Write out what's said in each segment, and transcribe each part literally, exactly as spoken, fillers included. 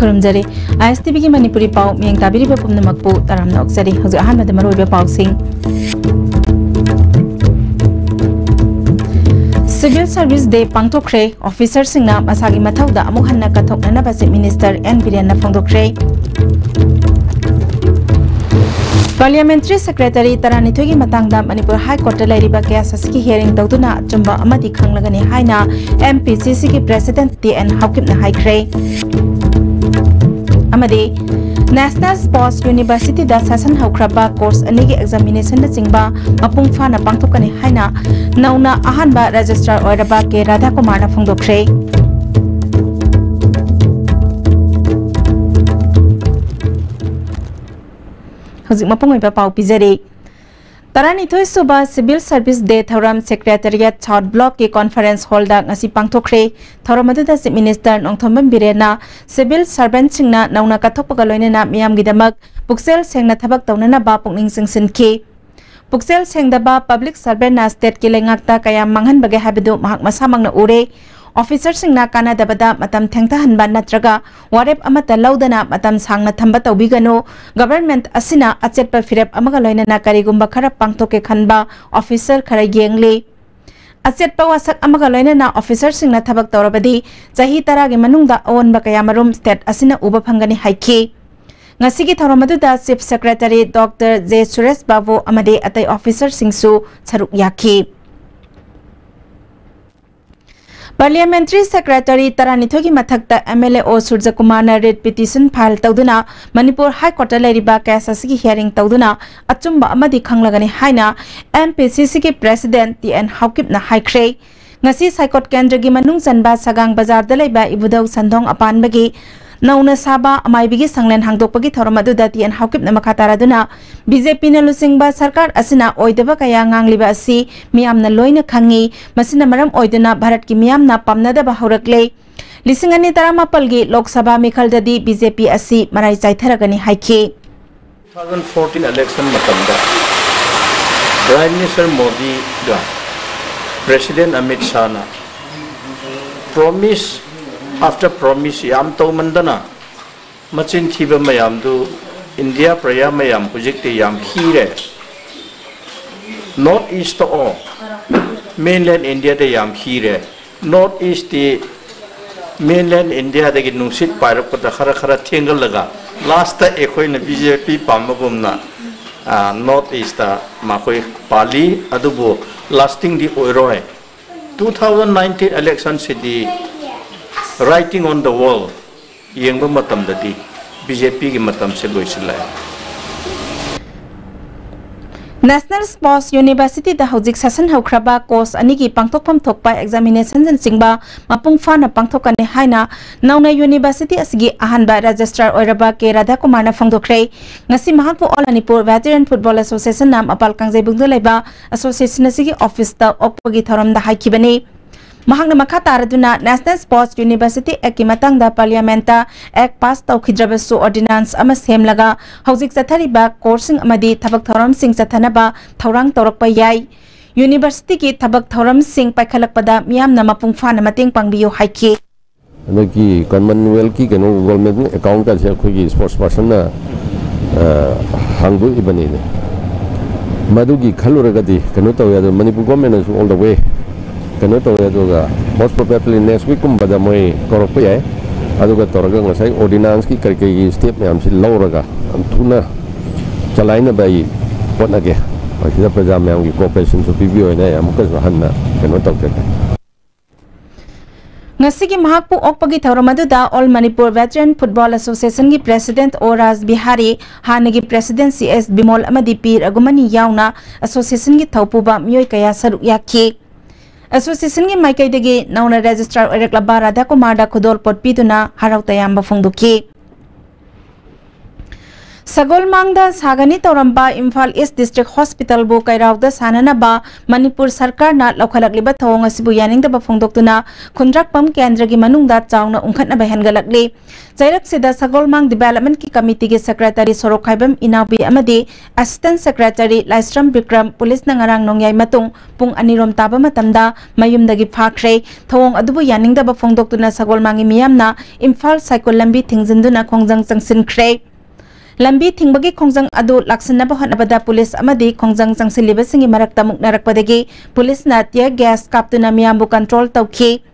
ꯈꯨꯔꯨꯝꯖꯔꯤ꯫ ꯑꯥꯏ ꯑꯦꯁ T ꯚꯤꯒꯤ ꯃꯅꯤꯄꯨꯔꯤ ꯄꯥꯎ ꯃꯤꯠꯌꯦꯡ ꯇꯥꯕꯤꯔꯤꯕ ꯄꯨꯝꯅꯃꯛꯄꯨ ꯇꯔꯥꯝꯅ ꯑꯣꯛꯆꯔꯤ꯫ ꯍꯧꯖꯤꯛ ꯑꯍꯥꯟꯕꯗ ꯃꯔꯨꯑꯣꯏꯕ ꯄꯥꯎꯁꯤꯡ꯫ Civil Service Day ꯄꯥꯡꯊꯣꯛꯈ꯭ꯔꯦ꯫ ꯑꯣꯐꯤꯁꯔꯁꯤꯡꯅ ꯃꯁꯥꯒꯤ ꯃꯊꯧꯗ ꯑꯃꯨꯛ ꯍꯟꯅ ꯀꯠꯊꯣꯛꯅꯅꯕ Chief Minister ꯑꯦꯟ ꯕꯤꯔꯦꯟꯅ ꯐꯣꯡꯗꯣꯛꯈ꯭ꯔꯦ꯫ Parliamentary Secretary ꯇꯔꯥꯅꯤꯊꯣꯏꯒꯤ ꯃꯇꯥꯡꯗ ꯃꯅꯤꯄꯨꯔ High Courtꯇ ꯂꯩꯔꯤꯕ case ꯑꯁꯤꯒꯤ hearing ꯇꯧꯗꯨꯅ ꯑꯆꯨꯝꯕ ꯑꯃꯗꯤ ꯈꯪꯂꯒꯅꯤ ꯍꯥꯏꯅ M P C Cꯒꯤ President ꯇꯤ ꯑꯦꯟ ꯍꯥꯎꯀꯤꯞꯅ ꯍꯥꯏꯈ꯭ꯔꯦ꯫ ꯑꯃꯗꯤ National Sports Universityꯗ session ꯍꯧꯈ꯭ꯔꯕ course ꯑꯅꯤꯒꯤ examinationꯅꯆꯤꯡꯕ ꯃꯄꯨꯡ ꯐꯥꯅ ꯄꯥꯡꯊꯣꯛꯀꯅꯤ ꯍꯥꯏꯅ ꯅꯧꯅ ꯑꯍꯥꯟꯕ registrar ꯑꯣꯏꯔꯕ ꯀꯦ ꯔꯥꯙꯥꯀꯨꯃꯥꯔꯅ ꯐꯣꯡꯗꯣꯛꯈ꯭ꯔꯦ꯫ ꯍꯧꯖꯤꯛ ꯃꯄꯨꯡ ꯑꯣꯏꯕ ꯄꯥꯎ ꯄꯤꯖꯔꯤ꯫ ꯇꯔꯥꯅꯤꯊꯣꯏ ꯁꯨꯕ Civil Service Day ꯊꯧꯔꯝ Secretariat South Blockꯀꯤ Conference Hallꯗ ꯉꯁꯤ ꯄꯥꯡꯊꯣꯛꯈ꯭ꯔꯦ꯫ ꯊꯧꯔꯝ ꯑꯗꯨꯗ Chief Minister ꯅꯣꯡꯊꯣꯝꯕꯝ ꯕꯤꯔꯦꯟꯅ civil servantꯁꯤꯡꯅ ꯅꯧꯅ ꯀꯠꯊꯣꯛꯄꯒ ꯂꯣꯏꯅꯅ ꯃꯤꯌꯥꯝꯒꯤꯗꯃꯛ ꯄꯨꯛꯆꯦꯜ ꯁꯦꯡꯅ ꯊꯕꯛ ꯇꯧꯅꯅꯕ ꯄꯨꯛꯅꯤꯡ ꯆꯤꯡꯁꯤꯟꯈꯤ꯫ ꯄꯨꯛꯆꯦꯜ ꯁꯦꯡꯗꯕ public servantꯅ stateꯀꯤ ꯂꯩꯉꯥꯛꯇ ꯀꯌꯥꯝ ꯃꯥꯡꯍꯟꯕꯒꯦ ꯍꯥꯏꯕꯗꯨ ꯃꯍꯥꯛ ꯃꯁꯥꯃꯛꯅ ꯎꯔꯦ꯫ Officerꯁꯤꯡꯅ ꯀꯥꯟꯅꯗꯕꯗ ꯃꯇꯝ ꯊꯦꯡꯊꯍꯟꯕ ꯅꯠꯇ꯭ꯔꯒ ꯋꯥꯔꯦꯞ ꯑꯃꯠꯇ ꯂꯧꯗꯅ ꯃꯇꯝ ꯁꯥꯡꯅ ꯊꯝꯕ ꯇꯧꯕꯤꯒꯅꯨ꯫ Government ꯑꯁꯤꯅ ꯑꯆꯦꯠꯄ ꯐꯤꯔꯦꯞ ꯑꯃꯒ ꯂꯣꯏꯅꯅ ꯀꯔꯤꯒꯨꯝꯕ ꯈꯔ ꯄꯥꯡꯊꯣꯛꯀꯦ ꯈꯟꯕ officer ꯈꯔ ꯌꯦꯡꯂꯤ꯫ ꯑꯆꯦꯠꯄ ꯋꯥꯁꯛ ꯑꯃꯒ ꯂꯣꯏꯅꯅ officerꯁꯤꯡꯅ ꯊꯕꯛ ꯇꯧꯔꯕꯗꯤ ꯆꯍꯤ ꯇꯔꯥꯒꯤ ꯃꯅꯨꯡꯗ ꯑꯑꯣꯟꯕ ꯀꯌꯥꯃꯔꯨꯝ state ꯑꯁꯤꯅ ꯎꯕ ꯐꯪꯒꯅꯤ ꯍꯥꯏꯈꯤ꯫ ꯉꯁꯤꯒꯤ ꯊꯧꯔꯝ ꯑꯗꯨꯗ Chief Secretary Doctor J Suresh ꯕꯥꯕꯨ ꯑꯃꯗꯤ ꯑꯇꯩ officerꯁꯤꯡꯁꯨ ꯁꯔꯨꯛ ꯌꯥꯈꯤ꯫ Parliamentary Secretary ꯇꯔꯥꯅꯤꯊꯣꯏꯒꯤ ꯃꯊꯛꯇ M L A ꯑꯣ ꯁꯨꯔꯖꯀꯨꯃꯥꯔꯅ writ petition file ꯇꯧꯗꯨꯅ ꯃꯅꯤꯄꯨꯔ High Courtꯇ ꯂꯩꯔꯤꯕ case ꯑꯁꯤꯒꯤ hearing ꯇꯧꯗꯨꯅ ꯑꯆꯨꯝꯕ ꯑꯃꯗꯤ ꯈꯪꯂꯒꯅꯤ ꯍꯥꯏꯅ M P C Cꯒꯤ President ꯇꯤ ꯑꯦꯟ ꯍꯥꯎꯀꯤꯞꯅ ꯍꯥꯏꯈ꯭ꯔꯦ꯫ ꯉꯁꯤ ꯁꯥꯏꯀꯣꯠ ꯀꯦꯟꯗ꯭ꯔꯒꯤ ꯃꯅꯨꯡ ꯆꯟꯕ ꯁꯒꯥꯡ ꯕꯖꯥꯔꯗ ꯂꯩꯕ ꯏꯕꯨꯙꯧ ꯁꯟꯗꯣꯡ ꯑꯄꯥꯟꯕꯒꯤ ꯅꯧꯅ ꯁꯥꯕ ꯑꯃꯥꯏꯕꯤꯒꯤ ꯁꯪꯂꯦꯟ ꯍꯥꯡꯗꯣꯛꯄꯒꯤ ꯊꯧꯔꯝ ꯑꯗꯨꯗ ꯇꯤ ꯑꯦꯟ ꯍꯥꯎꯀꯤꯞꯅ ꯃꯈꯥ ꯇꯥꯔꯗꯨꯅ, ꯕꯤ ꯖꯦ ꯄꯤꯅ ꯂꯨꯆꯤꯡꯕ ꯁꯔꯀꯥꯔ ꯑꯁꯤꯅ ꯑꯣꯏꯗꯕ ꯀꯌꯥ ꯉꯥꯡꯂꯤꯕ ꯑꯁꯤ ꯃꯤꯌꯥꯝꯅ ꯂꯣꯏꯅ ꯈꯪꯉꯤ꯫ ꯃꯁꯤꯅ ꯃꯔꯝ ꯑꯣꯏꯗꯨꯅ ꯚꯥꯔꯠꯀꯤ ꯃꯤꯌꯥꯝꯅ ꯄꯥꯝꯅꯗꯕ ꯍꯧꯔꯛꯂꯦ꯫ ꯂꯤꯁꯤꯡ ꯑꯅꯤ ꯇꯔꯥꯃꯥꯄꯜꯒꯤ ꯂꯣꯛ ꯁꯚꯥ ꯃꯤꯈꯜꯗꯗꯤ ꯕꯤ ꯖꯦ ꯄꯤ ꯑꯁꯤ ꯃꯔꯥꯏ ꯆꯥꯏꯊꯔꯒꯅꯤ ꯍꯥꯏꯈꯤ꯫ Two thousand fourteen election ꯃꯇꯝꯗ Prime Minister ꯃꯣꯗꯤꯒ President Amit ꯁꯥꯍꯅ promise after promise ꯌꯥꯝ ꯇꯧꯃꯟꯗꯅ ꯃꯆꯤꯟ ꯊꯤꯕ ꯃꯌꯥꯝꯗꯨ ꯏꯟꯗꯤꯌꯥ ꯄ꯭ꯔꯖꯥ ꯃꯌꯥꯝ ꯍꯧꯖꯤꯛꯇꯤ ꯌꯥꯝ ꯈꯤꯔꯦ꯫ North East ꯑꯣ, mainland India ꯗ ꯌꯥꯝ ꯈꯤꯔꯦ꯫ North East T mainland India ꯗꯒꯤ ꯅꯨꯡꯁꯤꯠ ꯄꯥꯏꯔꯛꯄꯗ ꯈꯔ ꯈꯔ ꯊꯦꯡꯒꯜꯂꯒ last ꯑꯩꯈꯣꯏꯅ B J P ꯄꯥꯝꯕꯒꯨꯝꯅ, ꯑ, North East ꯇ ꯃꯈꯣꯏ ꯄꯥꯜꯂꯤ꯫ ꯑꯗꯨꯕꯨ lasting ꯗꯤ ꯑꯣꯏꯔꯣꯏ꯫ Two thousand nineteen election CD writing on the wall꯫ ꯌꯦꯡꯕ ꯃꯇꯝꯗꯗꯤ B J P ꯒꯤ ꯃꯇꯝꯁꯦ ꯂꯣꯏꯁꯤꯜꯂꯛꯑꯦ꯫ National Sports University ꯗ ꯍꯧꯖꯤꯛ session ꯍꯧꯈ꯭ꯔꯕ course ꯑꯅꯤꯒꯤ ꯄꯥꯡꯊꯣꯛꯐꯝ ꯊꯣꯛꯄ examination ꯅꯆꯤꯡꯕ ꯃꯄꯨꯡ ꯐꯥꯅ ꯄꯥꯡꯊꯣꯛꯀꯅꯤ ꯍꯥꯏꯅ ꯅꯧꯅ university ꯑꯁꯤꯒꯤ ꯑꯍꯥꯟꯕ registrar ꯑꯣꯏꯔꯕ ꯀꯦ ꯔꯥꯙꯥꯀꯨꯃꯥꯔꯅ ꯐꯣꯡꯗꯣꯛꯈ꯭ꯔꯦ꯫ ꯉꯁꯤ ꯃꯍꯥꯛꯄꯨ All Manipur Veteran Football Association ꯅ ꯃꯄꯥꯜ ꯀꯥꯡꯖꯩꯕꯨꯡꯗ ꯂꯩꯕ association ꯑꯁꯤꯒꯤ office ꯇ ꯑꯣꯛꯄꯒꯤ ꯊꯧꯔꯝꯗ ꯍꯥꯏꯈꯤꯕꯅꯤ꯫ ꯃꯍꯥꯛꯅ ꯃꯈꯥ ꯇꯥꯔꯗꯨꯅ National Sports University Act ꯀꯤ ꯃꯇꯥꯡꯗ Parliament ꯇ Act pass ꯇꯧꯈꯤꯗ꯭ꯔꯕꯁꯨ ordinance ꯑꯃ ꯁꯦꯝꯂꯒ ꯍꯧꯖꯤꯛ ꯆꯠꯊꯔꯤꯕ course ꯁꯤꯡ ꯑꯃꯗꯤ ꯊꯕꯛ ꯊꯧꯔꯝꯁꯤꯡ ꯆꯠꯊꯅꯕ ꯊꯧꯔꯥꯡ ꯇꯧꯔꯛꯄ ꯌꯥꯏ꯫ University ꯒꯤ ꯊꯕꯛ ꯊꯧꯔꯝꯁꯤꯡ ꯄꯥꯏꯈꯠꯂꯛꯄꯗ ꯃꯤꯌꯥꯝꯅ ꯃꯄꯨꯡ ꯐꯥꯅ ꯃꯇꯦꯡ ꯄꯥꯡꯕꯤꯌꯨ ꯍꯥꯏꯈꯤ꯫ ꯍꯟꯗꯛꯀꯤ Commonwealth ꯀꯤ ꯀꯩꯅꯣ government account ꯀꯁꯦ ꯑꯩꯈꯣꯏꯒꯤ sports person ꯅ, ꯑ, ꯍꯥꯡꯗꯣꯛꯏꯕꯅꯤꯅꯦ꯫ ꯃꯗꯨꯒꯤ ꯈꯜꯂꯨꯔꯒꯗꯤ ꯀꯩꯅꯣ ꯇꯧꯋꯦ, ꯑꯗꯣ Manipur government ꯅꯁꯨ all the way ꯀꯩꯅꯣ ꯇꯧꯋꯦ꯫ ꯑꯗꯨꯒ most probably next week ꯀꯨꯝꯕꯗ ꯃꯣꯏ ꯀꯧꯔꯛꯄ ꯌꯥꯏ꯫ ꯑꯗꯨꯒ ꯇꯧꯔꯒ ꯉꯁꯥꯏ ordinance ꯀꯤ ꯀꯔꯤ ꯀꯔꯤꯒꯤ step ꯃꯌꯥꯝꯁꯤ ꯂꯧꯔꯒ ꯌꯥꯝ ꯊꯨꯅ ꯆꯂꯥꯏꯅꯕ ꯑꯩ ꯍꯣꯠꯅꯒꯦ꯫ ꯃꯁꯤꯗ ꯄ꯭ꯔꯖꯥ ꯃꯌꯥꯝꯒꯤ cooperation ꯁꯨ ꯄꯤꯕꯤꯌꯣ ꯍꯥꯏꯅ ꯑꯩ ꯑꯃꯨꯛꯀꯁꯨ ꯍꯟꯅ ꯀꯩꯅꯣ ꯇꯧꯖꯒꯦ꯫ ꯉꯁꯤꯒꯤ ꯃꯍꯥꯛꯄꯨ ꯑꯣꯛꯄꯒꯤ ꯊꯧꯔꯝ ꯑꯗꯨꯗ All Manipur Veteran Football Association ꯒꯤ President ꯑꯣ ꯔꯥꯖ ꯕꯤꯍꯥꯔꯤ, ꯍꯥꯟꯅꯒꯤ President ꯁꯤ ꯑꯦꯁ ꯕꯤꯃꯣꯜ ꯑꯃꯗꯤ ꯄꯤ ꯔꯘꯨꯃꯅꯤ ꯌꯥꯎꯅ association ꯒꯤ ꯊꯧꯄꯨꯕ ꯃꯤꯑꯣꯏ ꯀꯌꯥ ꯁꯔꯨꯛ ꯌꯥꯈꯤ꯫ Association ꯒꯤ ꯃꯥꯏꯀꯩꯗꯒꯤ ꯅꯧꯅ registrar ꯑꯣꯏꯔꯛꯂꯕ ꯔꯥꯙꯥꯀꯨꯃꯥꯔꯗ ꯈꯨꯗꯣꯜꯄꯣꯠ ꯄꯤꯗꯨꯅ ꯍꯔꯥꯎ ꯇꯌꯥꯝꯕ ꯐꯣꯡꯗꯣꯛꯈꯤ꯫ ꯁꯒꯣꯜꯃꯥꯡꯗ ꯁꯥꯒꯅꯤ ꯇꯧꯔꯝꯕ ꯏꯝꯐꯥꯜ ꯏꯁ ꯗꯤꯁꯇ꯭ꯔꯤꯛ ꯍꯣꯁꯄꯤꯇꯥꯜꯕꯨ ꯀꯩꯔꯥꯎꯗ ꯁꯥꯅꯅꯕ ꯃꯅꯤꯄꯨꯔ ꯁꯔꯀꯥꯔꯅ ꯂꯧꯈꯠꯂꯛꯂꯤꯕ ꯊꯧꯑꯣꯡ ꯑꯁꯤꯕꯨ ꯌꯥꯅꯤꯡꯗꯕ ꯐꯣꯡꯗꯣꯛꯇꯨꯅ ꯈꯨꯟꯗ꯭ꯔꯥꯛꯄꯝ ꯀꯦꯟꯗ꯭ꯔꯒꯤ ꯃꯅꯨꯡꯗ ꯆꯥꯎꯅ ꯎꯪꯈꯠꯅꯕ ꯍꯦꯟꯒꯠꯂꯛꯂꯤ꯫ ꯆꯩꯔꯛꯁꯤꯗ ꯁꯒꯣꯜꯃꯥꯡ ꯗꯤꯕꯦꯂꯞꯃꯦꯟꯠꯀꯤ ꯀꯃꯤꯇꯤꯒꯤ ꯁꯦꯀ꯭ꯔꯦꯇꯔꯤ ꯁꯣꯔꯣꯛꯈꯥꯏꯕꯝ ꯏꯅꯥꯎꯕꯤ ꯑꯃꯗꯤ ꯑꯦꯁꯤꯁꯇꯦꯟꯠ ꯁꯦꯀ꯭ꯔꯦꯇꯔꯤ ꯂꯥꯏꯁ꯭ꯔꯝ ꯕꯤꯀ꯭ꯔꯝ ꯄꯨꯂꯤꯁꯅ ꯉꯔꯥꯡ ꯅꯣꯡꯌꯥꯏ ꯃꯇꯨꯡ ꯄꯨꯡ ꯑꯅꯤꯔꯣꯝ ꯇꯥꯕ ꯃꯇꯝꯗ ꯃꯌꯨꯝꯗꯒꯤ ꯐꯥꯈ꯭ꯔꯦ꯫ ꯊꯧꯑꯣꯡ ꯑꯗꯨꯕꯨ ꯌꯥꯅꯤꯡꯗꯕ ꯐꯣꯡꯗꯣꯛꯇꯨꯅ ꯁꯒꯣꯜꯃꯥꯡꯒꯤ ꯃꯤꯌꯥꯝꯅ ꯏꯝꯐꯥꯜ ꯁꯥꯏꯀꯨꯜ ꯂꯝꯕꯤ ꯊꯤꯡꯖꯤꯟꯗꯨꯅ ꯈꯣꯡꯖꯪ ꯆꯪꯁꯤꯟꯈ꯭ꯔꯦ꯫ ꯂꯝꯕꯤ ꯊꯤꯡꯕꯒꯤ ꯈꯣꯡꯖꯪ ꯑꯗꯨ ꯂꯥꯛꯁꯤꯟꯅꯕ ꯍꯣꯠꯅꯕꯗ ꯄꯨꯂꯤꯁ ꯑꯃꯗꯤ ꯈꯣꯡꯖꯪ ꯆꯪꯁꯤꯜꯂꯤꯕꯁꯤꯡꯒꯤ ꯃꯔꯛꯇ ꯃꯨꯛꯅꯔꯛꯄꯗꯒꯤ ꯄꯨꯂꯤꯁꯅ tear gas ꯀꯥꯞꯇꯨꯅ ꯃꯤꯌꯥꯝꯕꯨ control ꯇꯧꯈꯤ꯫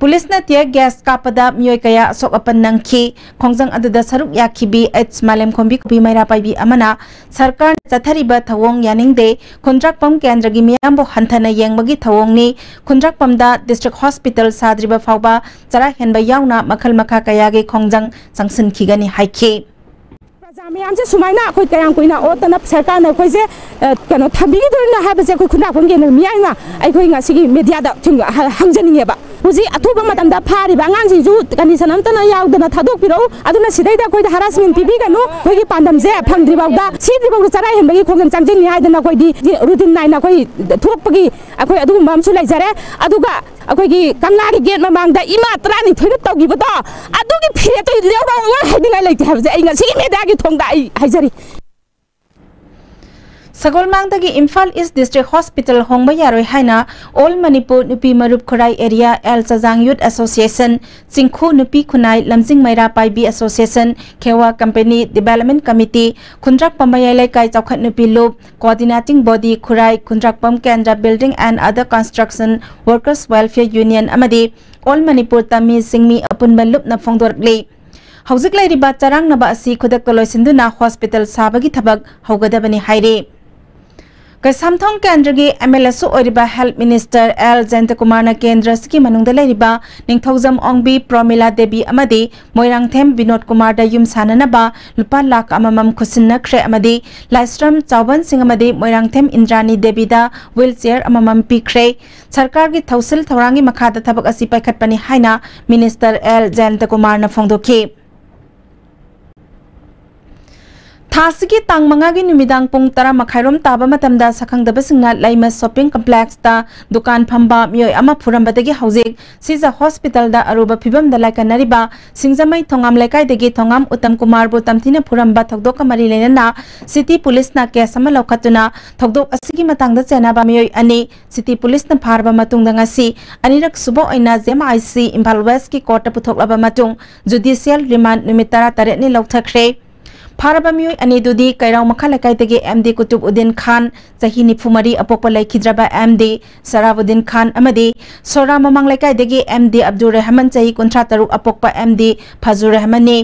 ꯄꯨꯂꯤꯁꯅ tear gas ꯀꯥꯞꯄꯗ ꯃꯤꯑꯣꯏ ꯀꯌꯥ ꯑꯁꯣꯛ ꯑꯄꯟ ꯅꯪꯈꯤ꯫ ꯈꯣꯡꯖꯪ ꯑꯗꯨꯗ ꯁꯔꯨꯛ ꯌꯥꯈꯤꯕꯤ ꯑꯩꯆ ꯃꯥꯂꯦꯝꯈꯣꯝꯕꯤ ꯀꯣꯕꯤ ꯃꯩꯔꯥ ꯄꯥꯏꯕꯤ ꯑꯃꯅ ꯁꯔꯀꯥꯔꯅ ꯆꯠꯊꯔꯤꯕ ꯊꯧꯑꯣꯡ ꯌꯥꯅꯤꯡꯗꯦ, ꯈꯨꯟꯗ꯭ꯔꯥꯛꯄꯝ ꯀꯦꯟꯗ꯭ꯔꯒꯤ ꯃꯤꯌꯥꯝꯕꯨ ꯍꯟꯊꯅ ꯌꯦꯡꯕꯒꯤ ꯊꯧꯑꯣꯡꯅꯤ꯫ ꯈꯨꯟꯗ꯭ꯔꯥꯛꯄꯝꯗ district hospital ꯁꯥꯗ꯭ꯔꯤꯕ ꯐꯥꯎꯕ ꯆꯔꯥ ꯍꯦꯟꯕ ꯌꯥꯎꯅ ꯃꯈꯜ ꯃꯈꯥ ꯀꯌꯥꯒꯤ ꯈꯣꯡꯖꯪ ꯆꯪꯁꯤꯟꯈꯤꯒꯅꯤ ꯍꯥꯏꯈꯤ꯫ ꯄ꯭ꯔꯖꯥ ꯃꯌꯥꯝꯁꯦ ꯁꯨꯃꯥꯏꯅ ꯑꯩꯈꯣꯏ ꯀꯌꯥꯝ ꯀꯨꯏꯅ ꯑꯣꯠꯇꯅ ꯁꯔꯀꯥꯔꯅ ꯑꯩꯈꯣꯏꯁꯦ, ꯑ, ꯀꯩꯅꯣ, ꯊꯝꯕꯤꯈꯤꯗꯣꯏꯅꯣ ꯍꯥꯏꯕꯁꯦ ꯑꯩꯈꯣꯏ ꯈꯨꯟꯗ꯭ꯔꯥꯛꯄꯝ ꯀꯦꯟꯗ꯭ꯔ ꯃꯤꯌꯥꯝꯅ ꯑꯩꯈꯣꯏ ꯉꯁꯤꯒꯤ mediaꯗ ꯊꯤꯡ-, ꯍ-, ꯍꯪꯖꯅꯤꯡꯉꯦꯕ꯫ ꯍꯧꯖꯤꯛ ꯑꯊꯨꯕ ꯃꯇꯝꯗ ꯐꯥꯔꯤꯕ ꯑꯉꯥꯡꯁꯤꯡꯁꯨ condition ꯑꯝꯇꯅ ꯌꯥꯎꯗꯅ ꯊꯥꯗꯣꯛꯄꯤꯔꯛꯎ꯫ ꯑꯗꯨꯅ ꯁꯤꯗꯩꯗ ꯑꯩꯈꯣꯏꯗ harassment ꯄꯤꯕꯤꯒꯅꯨ꯫ ꯑꯩꯈꯣꯏꯒꯤ ꯄꯥꯟꯗꯝꯁꯦ ꯐꯪꯗ꯭ꯔꯤꯐꯥꯎꯗ, ꯁꯤꯗ꯭ꯔꯤꯐꯥꯎꯗ ꯆꯔꯥ ꯍꯦꯟꯕꯒꯤ ꯈꯣꯡꯖꯪ ꯆꯪꯁꯤꯟꯅꯤ ꯍꯥꯏꯗꯅ ꯑꯩꯈꯣꯏꯗꯤ routine ꯅꯥꯏꯅ ꯑꯩꯈꯣꯏ ꯊꯣꯛꯄꯒꯤ ꯑꯩꯈꯣꯏ ꯑꯗꯨꯒꯨꯝꯕ ꯑꯃꯁꯨ ꯂꯩꯖꯔꯦ꯫ ꯑꯗꯨꯒ ꯑꯩꯈꯣꯏꯒꯤ ꯀꯪꯂꯥꯒꯤ gate ꯃꯃꯥꯡꯗ ꯏꯃꯥ ꯇꯔꯥꯅꯤꯊꯣꯏꯅ ꯇꯧꯈꯤꯕꯗꯣ, ꯑꯗꯨꯒꯤ ꯐꯤꯔꯦꯞꯇꯣ ꯂꯧꯔꯛꯑꯣ ꯍꯥꯏꯅꯤꯡꯉꯥꯏ ꯂꯩꯇꯦ ꯍꯥꯏꯕꯁꯦ ꯑꯩ ꯉꯁꯤꯒꯤ mediaꯒꯤ ꯊꯣꯡꯗ ꯑꯩ ꯍꯥꯏꯖꯔꯤ꯫ ꯁꯒꯣꯜꯃꯥꯡꯗꯒꯤ ꯏꯝꯐꯥꯜ ꯏꯁ ꯗꯤꯁꯇ꯭ꯔꯤꯛ ꯍꯣꯁꯄꯤꯇꯥꯜ ꯍꯣꯡꯕ ꯌꯥꯔꯣꯏ ꯍꯥꯏꯅ All Manipur ꯅꯨꯄꯤ ꯃꯔꯨꯞ ꯈꯨꯔꯥꯏ area, ꯑꯦꯜ ꯆꯖꯥꯡ Youth Association, ꯆꯤꯡꯈꯨ ꯅꯨꯄꯤ ꯈꯨꯟꯅꯥꯏ, ꯂꯝꯖꯤꯡ ꯃꯩꯔꯥ ꯄꯥꯏꯕꯤ Association, ꯈꯦꯋꯥ Company Development Committee, ꯈꯨꯟꯗ꯭ꯔꯥꯛꯄꯝ ꯃꯌꯥꯏ ꯂꯩꯀꯥꯏ ꯆꯥꯎꯈꯠ ꯅꯨꯄꯤ ꯂꯨꯞ, Coordinating Body ꯈꯨꯔꯥꯏ, ꯈꯨꯟꯗ꯭ꯔꯥꯛꯄꯝ ꯀꯦꯟꯗ꯭ꯔ Building and Other Construction Workers Welfare Union ꯑꯃꯗꯤ All Manipur ꯇꯝꯃꯤ ꯆꯤꯡꯃꯤ ꯑꯄꯨꯟꯕ ꯂꯨꯞꯅ ꯐꯣꯡꯗꯣꯔꯛꯂꯤ꯫ ꯍꯧꯖꯤꯛ ꯂꯩꯔꯤꯕ ꯆꯔꯥꯡꯅꯕ ꯑꯁꯤ ꯈꯨꯗꯛꯇ ꯂꯣꯏꯁꯤꯟꯗꯨꯅ ꯍꯣꯁꯄꯤꯇꯥꯜ ꯁꯥꯕꯒꯤ ꯊꯕꯛ ꯍꯧꯒꯗꯕꯅꯤ ꯍꯥꯏꯔꯤ꯫ ꯀꯩꯁꯥꯝꯊꯣꯡ ꯀꯦꯟꯗ꯭ꯔꯒꯤ MLAꯁꯨ ꯑꯣꯏꯔꯤꯕ Health Minister ꯑꯦꯜ ꯖꯌꯟꯇꯀꯨꯃꯥꯔꯅ ꯀꯦꯟꯗ꯭ꯔ ꯑꯁꯤꯒꯤ ꯃꯅꯨꯡꯗ ꯂꯩꯔꯤꯕ ꯅꯤꯡꯊꯧꯖꯝ ꯑꯣꯡꯕꯤ ꯄ꯭ꯔꯣꯃꯤꯂꯥ ꯗꯦꯕꯤ ꯑꯃꯗꯤ ꯃꯣꯏꯔꯥꯡꯊꯦꯝ ꯕꯤꯅꯣꯗ ꯀꯨꯃꯥꯔꯗ ꯌꯨꯝ ꯁꯥꯅꯅꯕ ꯂꯨꯄꯥ ꯂꯥꯈ ꯑꯃꯃꯝ ꯈꯨꯠꯁꯤꯟꯅꯈ꯭ꯔꯦ ꯑꯃꯗꯤ ꯂꯥꯏꯁ꯭ꯔꯝ ꯆꯥꯎꯕꯟ ꯁꯤꯡ ꯑꯃꯗꯤ ꯃꯣꯏꯔꯥꯡꯊꯦꯝ ꯏꯟꯗ꯭ꯔꯥꯅꯤ ꯗꯦꯕꯤꯗ wheelchair ꯑꯃꯃꯝ ꯄꯤꯈ꯭ꯔꯦ꯫ ꯁꯔꯀꯥꯔꯒꯤ ꯊꯧꯁꯤꯜ ꯊꯧꯔꯥꯡꯒꯤ ꯃꯈꯥꯗ ꯊꯕꯛ ꯑꯁꯤ ꯄꯥꯏꯈꯠꯄꯅꯤ ꯍꯥꯏꯅ Minister ꯑꯦꯜ ꯖꯌꯟꯇꯀꯨꯃꯥꯔꯅ ꯐꯣꯡꯗꯣꯛꯈꯤ꯫ ꯊꯥ ꯑꯁꯤꯒꯤ ꯇꯥꯡ ꯃꯉꯥꯒꯤ ꯅꯨꯃꯤꯗꯥꯡ ꯄꯨꯡ ꯇꯔꯥ ꯃꯈꯥꯏꯔꯣꯝ ꯇꯥꯕ ꯃꯇꯝꯗ ꯁꯛꯈꯪꯗꯕꯁꯤꯡꯅ ꯂꯩꯃ ꯁꯣꯄꯤꯡ ꯀꯝꯄ꯭ꯂꯦꯛꯁꯇ ꯗꯨꯀꯥꯟ ꯐꯝꯕ ꯃꯤꯑꯣꯏ ꯑꯃ ꯐꯨꯔꯝꯕꯗꯒꯤ ꯍꯧꯖꯤꯛ ꯁꯤꯖ ꯍꯣꯁꯄꯤꯇꯥꯜꯗ ꯑꯔꯨꯕ ꯐꯤꯕꯝꯗ ꯂꯥꯏꯀꯠꯅꯔꯤꯕ ꯁꯤꯡꯖꯃꯩ ꯊꯣꯉꯥꯝ ꯂꯩꯀꯥꯏꯗꯒꯤ ꯊꯣꯉꯥꯝ ꯎꯇꯝ ꯀꯨꯃꯥꯔꯕꯨ ꯇꯝꯊꯤꯅ ꯐꯨꯔꯝꯕ ꯊꯧꯗꯣꯛꯀ ꯃꯔꯤ ꯂꯩꯅꯅ ꯁꯤꯇꯤ ꯄꯨꯂꯤꯁꯅ ꯀꯦꯁ ꯑꯃ ꯂꯧꯈꯠꯇꯨꯅ ꯊꯧꯗꯣꯛ ꯑꯁꯤꯒꯤ ꯃꯇꯥꯡꯗ ꯆꯦꯟꯅꯕ ꯃꯤꯑꯣꯏ ꯑꯅꯤ ꯁꯤꯇꯤ ꯄꯨꯂꯤꯁꯅ ꯐꯥꯔꯕ ꯃꯇꯨꯡꯗ ꯉꯁꯤ ꯑꯅꯤꯔꯛ ꯁꯨꯕ ꯑꯣꯏꯅ J M I C Imphal ꯋꯦꯁꯀꯤ ꯀꯣꯔꯠꯇ ꯄꯨꯊꯣꯛꯂꯕ ꯃꯇꯨꯡ ꯖꯨꯗꯤꯁꯤꯌꯦꯜ ꯔꯤꯃꯥꯟ ꯅꯨꯃꯤꯠ ꯇꯔꯥꯇꯔꯦꯠꯅꯤ ꯂꯧꯊꯈ꯭ꯔꯦ꯫ ꯐꯥꯔꯕ ꯃꯤꯑꯣꯏ ꯑꯅꯤꯗꯨꯗꯤ ꯀꯩꯔꯥꯎ ꯃꯈꯥ ꯂꯩꯀꯥꯏꯗꯒꯤ ꯑꯦꯝ ꯗꯤ ꯀꯨꯇꯨꯕ ꯎꯗꯤꯟ ꯈꯥꯟ, ꯆꯍꯤ ꯅꯤꯐꯨ ꯃꯔꯤ, ꯑꯄꯣꯛꯄ ꯂꯩꯈꯤꯗ꯭ꯔꯕ ꯑꯦꯝ ꯗꯤ ꯁꯔꯥꯕꯨꯗꯤꯟ ꯈꯥꯟ ꯑꯃꯗꯤ ꯁꯣꯔꯥ ꯃꯃꯥꯡ ꯂꯩꯀꯥꯏꯗꯒꯤ ꯑꯦꯝ ꯗꯤ ꯑꯕꯗꯨꯔ ꯔꯍꯃꯟ, ꯆꯍꯤ ꯀꯨꯟꯊ꯭ꯔꯥ ꯇꯔꯨꯛ, ꯑꯄꯣꯛꯄ ꯑꯦꯝ ꯗꯤ ꯐꯖꯨꯔ ꯔꯍꯃꯟꯅꯤ꯫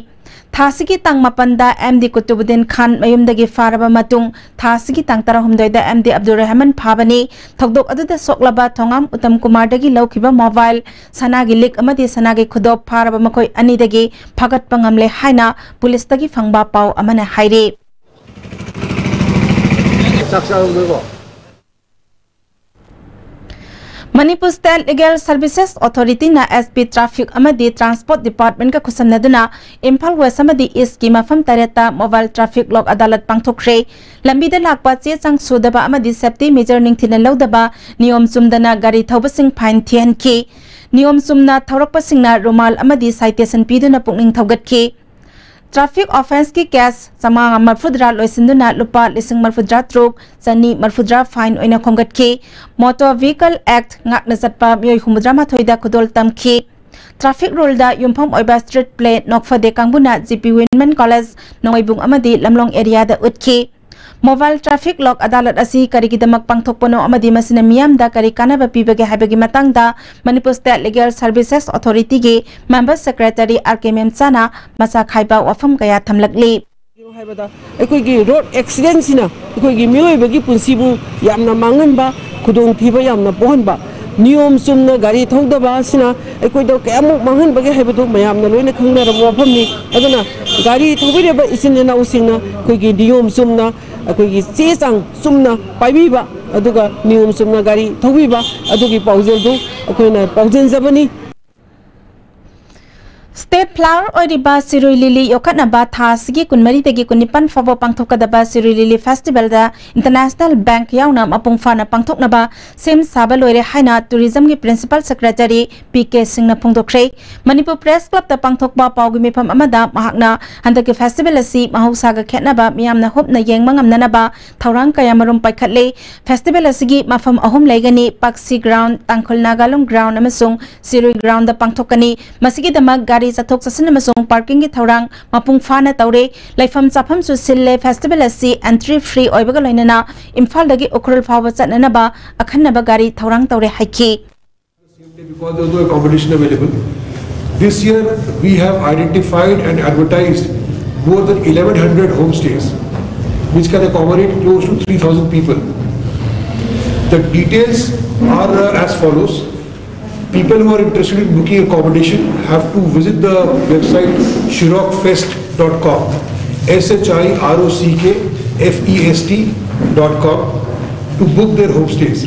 ꯊꯥ ꯑꯁꯤꯒꯤ ꯇꯥꯡ ꯃꯥꯄꯟꯗ ꯑꯦꯝ ꯗꯤ ꯀꯨꯇꯨꯕꯨꯗꯤꯟ ꯈꯥꯟ ꯃꯌꯨꯝꯗꯒꯤ ꯐꯥꯔꯕ ꯃꯇꯨꯡ, ꯊꯥ ꯑꯁꯤꯒꯤ ꯇꯥꯡ ꯇꯔꯥꯍꯨꯝꯗꯣꯏꯗ ꯑꯦꯝ ꯗꯤ ꯑꯕꯗꯨꯔ ꯔꯍꯃꯟ ꯐꯥꯕꯅꯤ꯫ ꯊꯧꯗꯣꯛ ꯑꯗꯨꯗ ꯁꯣꯛꯂꯕ ꯊꯣꯉꯥꯝ ꯎꯇꯝ ꯀꯨꯃꯥꯔꯗꯒꯤ ꯂꯧꯈꯤꯕ ꯃꯣꯕꯥꯏꯜ, ꯁꯅꯥꯒꯤ ꯂꯤꯛ ꯑꯃꯗꯤ ꯁꯅꯥꯒꯤ ꯈꯨꯗꯣꯞ ꯐꯥꯔꯕ ꯃꯈꯣꯏ ꯑꯅꯤꯗꯒꯤ ꯐꯥꯒꯠꯄ ꯉꯝꯂꯦ ꯍꯥꯏꯅ ꯄꯨꯂꯤꯁꯇꯒꯤ ꯐꯪꯕ ꯄꯥꯎ ꯑꯃꯅ ꯍꯥꯏꯔꯤ꯫ ꯆꯥꯛ ꯆꯥꯔꯝꯗꯣꯏꯕꯣ? ꯃꯅꯤꯄꯨꯔ ꯁ꯭ꯇꯦꯠ ꯂꯤꯒꯦꯜ ꯁꯔꯚꯤꯁꯦꯁ ꯑꯣꯊꯣꯔꯤꯇꯤꯅ ꯑꯦꯁ ꯄꯤ ꯇ꯭ꯔꯥꯐꯤꯛ ꯑꯃꯗꯤ ꯇ꯭ꯔꯥꯟꯁꯄꯣꯔꯠ ꯗꯤꯄꯥꯔꯠꯃꯦꯟꯠꯀ ꯈꯨꯠꯁꯝꯅꯗꯨꯅ ꯏꯝꯐꯥꯜ ꯋꯦꯁ ꯑꯃꯗꯤ ꯏꯁꯀꯤ ꯃꯐꯝ ꯇꯔꯦꯠꯇ ꯃꯣꯕꯥꯏꯜ ꯇ꯭ꯔꯥꯐꯤꯛ ꯂꯣꯛ ꯑꯗꯥꯂꯠ ꯄꯥꯡꯊꯣꯛꯈ꯭ꯔꯦ꯫ ꯂꯝꯕꯤꯗ ꯂꯥꯛꯄ ꯆꯦ ꯆꯥꯡ ꯁꯨꯗꯕ ꯑꯃꯗꯤ ꯁꯦꯐꯇꯤ ꯃꯦꯖꯔ ꯅꯤꯡꯊꯤꯅ ꯂꯧꯗꯕ, ꯅꯤꯌꯣꯝ ꯆꯨꯝꯗꯅ ꯒꯥꯔꯤ ꯊꯧꯕꯁꯤꯡ ꯐꯥꯏꯟ ꯊꯤꯍꯟꯈꯤ꯫ ꯅꯤꯌꯣꯝ ꯆꯨꯝꯅ ꯊꯧꯔꯛꯄꯁꯤꯡꯅ ꯔꯨꯃꯥꯜ ꯑꯃꯗꯤ ꯁꯥꯏꯇꯦꯁꯟ ꯄꯤꯗꯨꯅ ꯄꯨꯛꯅꯤꯡ ꯊꯧꯒꯠꯈꯤ꯫ ꯇ꯭ꯔꯥꯐꯤꯛ ꯑꯣꯐꯦꯟꯁꯀꯤ ꯀꯦꯁ ꯆꯥꯃꯉꯥ ꯃꯔꯤꯐꯨꯇꯔꯥ ꯂꯣꯏꯁꯤꯟꯗꯨꯅ ꯂꯨꯄꯥ ꯂꯤꯁꯤꯡ ꯃꯔꯤꯐꯨꯇꯔꯥ ꯇꯔꯨꯛ ꯆꯅꯤ ꯃꯔꯤꯐꯨꯇꯔꯥ ꯐꯥꯏꯟ ꯑꯣꯏꯅ ꯈꯣꯝꯒꯠꯈꯤ꯫ ꯃꯣꯇꯣꯔ ꯚꯤꯍꯤꯀꯜ ꯑꯦꯛꯠ ꯉꯥꯛꯅ ꯆꯠꯄ ꯃꯤꯑꯣꯏ ꯍꯨꯝꯐꯨꯇꯔꯥ ꯃꯥꯊꯣꯏꯗ ꯈꯨꯗꯣꯜ ꯇꯝꯈꯤ꯫ ꯇ꯭ꯔꯥꯐꯤꯛ ꯔꯨꯜꯗ ꯌꯨꯝꯐꯝ ꯑꯣꯏꯕ ꯁ꯭ꯇ꯭ꯔꯤꯠ ꯄ꯭ꯂꯦ ꯅꯣꯛꯐꯗꯦ ꯀꯥꯡꯕꯨꯅ ꯖꯤ ꯄꯤ ꯋꯤꯃꯦꯟ ꯀꯣꯂꯦꯖ ꯅꯣꯡꯃꯩꯕꯨꯡ ꯑꯃꯗꯤ ꯂꯝꯂꯣꯡ ꯑꯦꯔꯤꯌꯥꯗ ꯎꯠꯈꯤ꯫ ꯃꯣꯕꯥꯏꯜ ꯇ꯭ꯔꯥꯐꯤꯛ ꯂꯣꯛ ꯑꯗꯥꯂꯠ ꯑꯁꯤ ꯀꯔꯤꯒꯤꯗꯃꯛ ꯄꯥꯡꯊꯣꯛꯄꯅꯣ ꯑꯃꯗꯤ ꯃꯁꯤꯅ ꯃꯤꯌꯥꯝꯗ ꯀꯔꯤ ꯀꯥꯟꯅꯕ ꯄꯤꯕꯒꯦ ꯍꯥꯏꯕꯒꯤ ꯃꯇꯥꯡꯗ ꯃꯅꯤꯄꯨꯔ ꯁ꯭ꯇꯦꯠ ꯂꯤꯒꯦꯜ ꯁꯔꯚꯤꯁꯦꯁ ꯑꯣꯊꯣꯔꯤꯇꯤꯒꯤ ꯃꯦꯝꯕꯔ ꯁꯦꯀ꯭ꯔꯦꯇꯔꯤ ꯑꯥꯔ ꯀꯦ ꯃꯦꯝꯆꯥꯅ ꯃꯆꯥ ꯈꯥꯏꯕ ꯋꯥꯐꯝ ꯀꯌꯥ ꯊꯝꯂꯛꯂꯤ꯫ ꯍꯥꯏꯕꯗ ꯑꯩꯈꯣꯏꯒꯤ ꯔꯣꯗ ꯑꯦꯛꯁꯤꯗꯦꯟꯁꯤꯅ ꯑꯩꯈꯣꯏꯒꯤ ꯃꯤꯑꯣꯏꯕꯒꯤ ꯄꯨꯟꯁꯤꯕꯨ ꯌꯥꯝꯅ ꯃꯥꯡꯍꯟꯕ, ꯈꯨꯗꯣꯡꯊꯤꯕ ꯌꯥꯝꯅ ꯄꯣꯛꯍꯟꯕ, ꯅꯤꯌꯣꯝ ꯆꯨꯝꯅ ꯒꯥꯔꯤ ꯊꯧꯗꯕ ꯑꯁꯤꯅ ꯑꯩꯈꯣꯏꯗ ꯀꯌꯥꯃꯨꯛ ꯃꯥꯡꯍꯟꯕꯒꯦ ꯍꯥꯏꯕꯗꯨ ꯃꯌꯥꯝꯅ ꯂꯣꯏꯅ ꯈꯪꯅꯔꯕ ꯋꯥꯐꯝꯅꯤ꯫ ꯑꯗꯨꯅ ꯒꯥꯔꯤ ꯊꯧꯕꯤꯔꯤꯕ ꯏꯆꯤꯟ ꯏꯅꯥꯎꯁꯤꯡꯅ ꯑꯩꯈꯣꯏꯒꯤ ꯅꯤꯌꯣꯝ ꯆꯨꯝꯅ, ꯑꯩꯈꯣꯏꯒꯤ ꯆꯦ ꯆꯥꯡ ꯆꯨꯝꯅ ꯄꯥꯏꯕꯤꯕ, ꯑꯗꯨꯒ ꯅꯤꯌꯣꯝ ꯆꯨꯝꯅ ꯒꯥꯔꯤ ꯊꯧꯕꯤꯕ, ꯑꯗꯨꯒꯤ ꯄꯥꯎꯖꯦꯜꯗꯨ ꯑꯩꯈꯣꯏꯅ ꯄꯥꯎꯖꯦꯜꯖꯕꯅꯤ꯫ State flower ꯑꯣꯏꯔꯤꯕ ꯁꯤꯔꯨꯏ ꯂꯤꯂꯤ ꯌꯣꯛꯈꯠꯅꯕ ꯊꯥ ꯑꯁꯤꯒꯤ ꯀꯨꯟꯃꯔꯤꯗꯒꯤ ꯀꯨꯟꯅꯤꯄꯥꯟ ꯐꯥꯎꯕ ꯄꯥꯡꯊꯣꯛꯀꯗꯕ ꯁꯤꯔꯨꯏ ꯂꯤꯂꯤ ꯐꯦꯁꯇꯤꯚꯦꯜꯗ ꯏꯟꯇꯔꯅꯦꯁꯅꯦꯜ ꯕꯦꯡꯛ ꯌꯥꯎꯅ ꯃꯄꯨꯡ ꯐꯥꯅ ꯄꯥꯡꯊꯣꯛꯅꯕ ꯁꯦꯝ ꯁꯥꯕ ꯂꯣꯏꯔꯦ ꯍꯥꯏꯅ ꯇꯨꯔꯤꯖꯝꯒꯤ ꯄ꯭ꯔꯤꯟꯁꯤꯄꯥꯜ ꯁꯦꯀ꯭ꯔꯦꯇꯔꯤ ꯄꯤ ꯀꯦ ꯁꯤꯡꯅ ꯐꯣꯡꯗꯣꯛꯈ꯭ꯔꯦ꯫ ꯃꯅꯤꯄꯨꯔ ꯄ꯭ꯔꯦꯁ ꯀ꯭ꯂꯕꯇ ꯄꯥꯡꯊꯣꯛꯄ ꯄꯥꯎꯒꯤ ꯃꯤꯐꯝ ꯑꯃꯗ ꯃꯍꯥꯛꯅ ꯍꯟꯗꯛꯀꯤ ꯐꯦꯁꯇꯤꯚꯦꯜ ꯑꯁꯤ ꯃꯍꯧꯁꯥꯒ ꯈꯦꯠꯅꯕ ꯃꯤꯌꯥꯝꯅ ꯍꯨꯞꯅ ꯌꯦꯡꯕ ꯉꯝꯅꯅꯕ ꯊꯧꯔꯥꯡ ꯀꯌꯥꯃꯔꯨꯝ ꯄꯥꯏꯈꯠꯂꯦ꯫ ꯐꯦꯁꯇꯤꯚꯦꯜ ꯑꯁꯤꯒꯤ ꯃꯐꯝ ꯑꯍꯨꯝ ꯂꯩꯒꯅꯤ: ꯄꯥꯛꯁꯤ ꯒ꯭ꯔꯥꯎꯟ, ꯇꯥꯡꯈꯨꯜ ꯅꯥꯒꯥꯂꯨꯡ ꯒ꯭ꯔꯥꯎꯟ ꯑꯃꯁꯨꯡ ꯁꯤꯔꯨꯏ ꯒ꯭ꯔꯥꯎꯟꯗ ꯄꯥꯡꯊꯣꯛꯀꯅꯤ꯫ ꯃꯁꯤꯒꯤꯗꯃꯛ ꯒꯥꯔꯤ ꯆꯠꯊꯣꯛ ꯆꯠꯁꯤꯟ ꯑꯃꯁꯨꯡ ꯄꯥꯔꯀꯤꯡꯒꯤ ꯊꯧꯔꯥꯡ ꯃꯄꯨꯡ ꯐꯥꯅ ꯇꯧꯔꯦ꯫ ꯂꯩꯐꯝ ꯆꯥꯐꯝꯁꯨ ꯁꯤꯜꯂꯦ꯫ ꯐꯦꯁꯇꯤꯚꯦꯜ ꯑꯁꯤ ꯑꯦꯟꯇ꯭ꯔꯤ ꯐ꯭ꯔꯤ ꯑꯣꯏꯕꯒ ꯂꯣꯏꯅꯅ ꯏꯝꯐꯥꯜꯗꯒꯤ ꯎꯈ꯭ꯔꯨꯜ ꯐꯥꯎꯕ ꯆꯠꯅꯅꯕ ꯑꯈꯟꯅꯕ ꯒꯥꯔꯤ ꯊꯧꯔꯥꯡ ꯇꯧꯔꯦ ꯍꯥꯏꯈꯤ꯫ Because there was no accommodation available. This year, we have identified and advertised more than eleven hundred homestays, which can accommodate close to three thousand people. The details are uh, as follows. People who are interested in booking accommodation have to visit the website shirokfest dot com, S H I R O C K F E S T dot com, to book their homestays.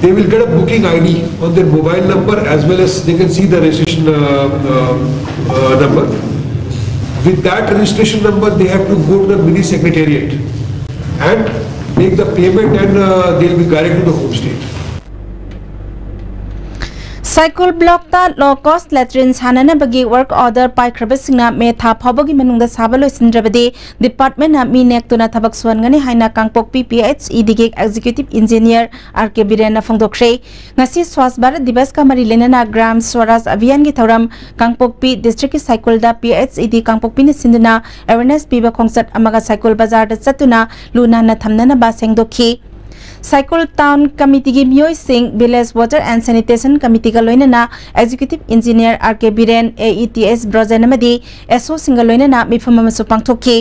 They will get a booking I D on their mobile number, as well as they can see the registration uh, uh, uh, number. With that registration number, they have to go to the mini secretariat and make the payment, and uh, they'll be guided to the homestay. Saikul ꯕ꯭ꯂꯣꯛꯇ low cost latrine ꯁꯥꯟꯅꯅꯕꯒꯤ work order ꯄꯥꯏꯈ꯭ꯔꯕꯁꯤꯡꯅ May ꯊꯥ ꯐꯥꯎꯕꯒꯤ ꯃꯅꯨꯡꯗ ꯁꯥꯕ ꯂꯣꯏꯁꯤꯟꯗ꯭ꯔꯕꯗꯤ ꯗꯤꯄꯥꯔꯠꯃꯦꯟꯅ ꯃꯤ ꯅꯦꯛꯇꯨꯅ ꯊꯕꯛ ꯁꯨꯍꯟꯒꯅꯤ ꯍꯥꯏꯅ ꯀꯥꯡꯄꯣꯛꯄꯤ ꯄꯤ ꯑꯩꯆ ꯏꯗꯤꯒꯤ ꯑꯦꯛꯖꯤꯀ꯭ꯌꯨꯇꯤꯚ ꯏꯟꯖꯤꯅꯤꯌꯔ ꯑꯥꯔ ꯀꯦ ꯕꯤꯔꯦꯟꯅ ꯐꯣꯡꯗꯣꯛꯈ꯭ꯔꯦ꯫ ꯉꯁꯤ ꯁ꯭ꯋꯥꯁ ꯚꯥꯔꯠ ꯗꯤꯕꯁꯀ ꯃꯔꯤ ꯂꯩꯅꯅ ꯒ꯭ꯔꯥꯝ ꯁ꯭ꯋꯔꯥꯖ ꯑꯚꯤꯌꯥꯟꯒꯤ ꯊꯧꯔꯝ ꯀꯥꯡꯄꯣꯛꯄꯤ ꯗꯤꯁꯇ꯭ꯔꯤꯛꯀꯤ ꯁꯥꯏꯀꯨꯜꯗ ꯄꯤ ꯑꯩꯆ ꯏꯗꯤ ꯀꯥꯡꯄꯣꯛꯄꯤꯅ ꯁꯤꯟꯗꯨꯅ ꯑꯦꯋꯦꯔꯅꯦꯁ ꯄꯤꯕ ꯈꯣꯡꯆꯠ ꯑꯃꯒ ꯁꯥꯏꯀꯨꯜ ꯕꯖꯥꯔꯗ ꯆꯠꯇꯨꯅ ꯂꯨ ꯅꯥꯟꯅ ꯊꯝꯅꯅꯕ ꯁꯦꯡꯗꯣꯛꯈꯤ꯫ ꯁꯥꯏꯀꯨꯜ ꯇꯥꯎꯟ ꯀꯃꯤꯇꯤꯒꯤ ꯃꯤꯑꯣꯏꯁꯤꯡ, ꯚꯤꯂꯦꯖ ꯋꯥꯇꯔ ꯑꯦꯟ ꯁꯦꯅꯤꯇꯦꯁꯟ ꯀꯃꯤꯇꯤꯒ ꯂꯣꯏꯅꯅ ꯑꯦꯛꯖꯤꯀ꯭ꯌꯨꯇꯤꯚ ꯏꯟꯖꯤꯅꯤꯌꯔ ꯑꯥꯔ ꯀꯦ ꯕꯤꯔꯦꯟ, ꯑꯦ ꯏ ꯇꯤ ꯑꯦꯁ ꯕ꯭ꯔꯣꯖꯦꯟ ꯑꯃꯗꯤ ꯑꯦꯁ ꯑꯣꯁꯤꯡꯒ ꯂꯣꯏꯅꯅ ꯃꯤꯐꯝ ꯑꯃꯁꯨ ꯄꯥꯡꯊꯣꯛꯈꯤ꯫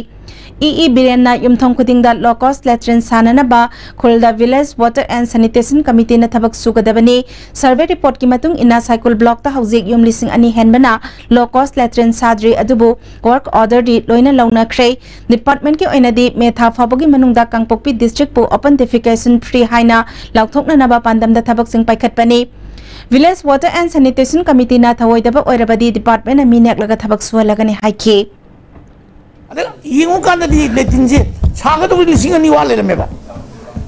ꯏ ꯏ ꯕꯤꯔꯦꯟꯅ ꯌꯨꯝꯊꯣꯡ ꯈꯨꯗꯤꯡꯗ ꯂꯣ ꯀꯣꯁ ꯂꯦꯇ꯭ꯔꯤꯟ ꯁꯥꯟꯅꯅꯕ ꯈꯨꯜꯗ ꯚꯤꯂꯦꯖ ꯋꯥꯇꯔ ꯑꯦꯟ ꯁꯦꯅꯤꯇꯦꯁꯟ ꯀꯃꯤꯇꯤꯅ ꯊꯕꯛ ꯁꯨꯒꯗꯕꯅꯤ꯫ ꯁꯔꯚꯦ ꯔꯤꯄꯣꯔꯠꯀꯤ ꯃꯇꯨꯡ ꯏꯟꯅ ꯁꯥꯏꯀꯨꯜ ꯕ꯭ꯂꯣꯛꯇ ꯍꯧꯖꯤꯛ ꯌꯨꯝ ꯂꯤꯁꯤꯡ ꯑꯅꯤ ꯍꯦꯟꯕꯅ ꯂꯣ ꯀꯣꯁ ꯂꯦꯇ꯭ꯔꯤꯟ ꯁꯥꯗ꯭ꯔꯤ, ꯑꯗꯨꯕꯨ ꯋꯥꯔꯛ ꯑꯣꯔꯗꯔꯗꯤ ꯂꯣꯏꯅ ꯂꯧꯅꯈ꯭ꯔꯦ꯫ ꯗꯤꯄꯥꯔꯠꯃꯦꯟꯠꯀꯤ ꯑꯣꯏꯅꯗꯤ ꯃꯦ ꯊꯥ ꯐꯥꯎꯕꯒꯤ ꯃꯅꯨꯡꯗ ꯀꯥꯡꯄꯣꯛꯄꯤ ꯗꯤꯁꯇ꯭ꯔꯤꯛꯄꯨ ꯑꯣꯄꯟ ꯗꯤꯐꯤꯀꯦꯁꯟ ꯐ꯭ꯔꯤ ꯍꯥꯏꯅ ꯂꯥꯎꯊꯣꯛꯅꯅꯕ ꯄꯥꯟꯗꯝꯗ ꯊꯕꯛꯁꯤꯡ ꯄꯥꯏꯈꯠꯄꯅꯤ꯫ Village Water and Sanitation Committeeꯅ ꯊꯧꯑꯣꯏꯗꯕ ꯑꯣꯏꯔꯕꯗꯤ departmentꯅ ꯃꯤ ꯅꯦꯛꯂꯒ ꯊꯕꯛ ꯁꯨꯍꯜꯂꯒꯅꯤ ꯍꯥꯏꯈꯤ꯫ ꯑꯗ ꯌꯦꯡꯉꯨꯀꯥꯟꯗꯗꯤ ꯂꯦꯇꯤꯟꯁꯦ ꯁꯥꯒꯗꯧꯕ ꯂꯤꯁꯤꯡ ꯑꯅꯤ ꯋꯥ ꯂꯩꯔꯝꯃꯦꯕ꯫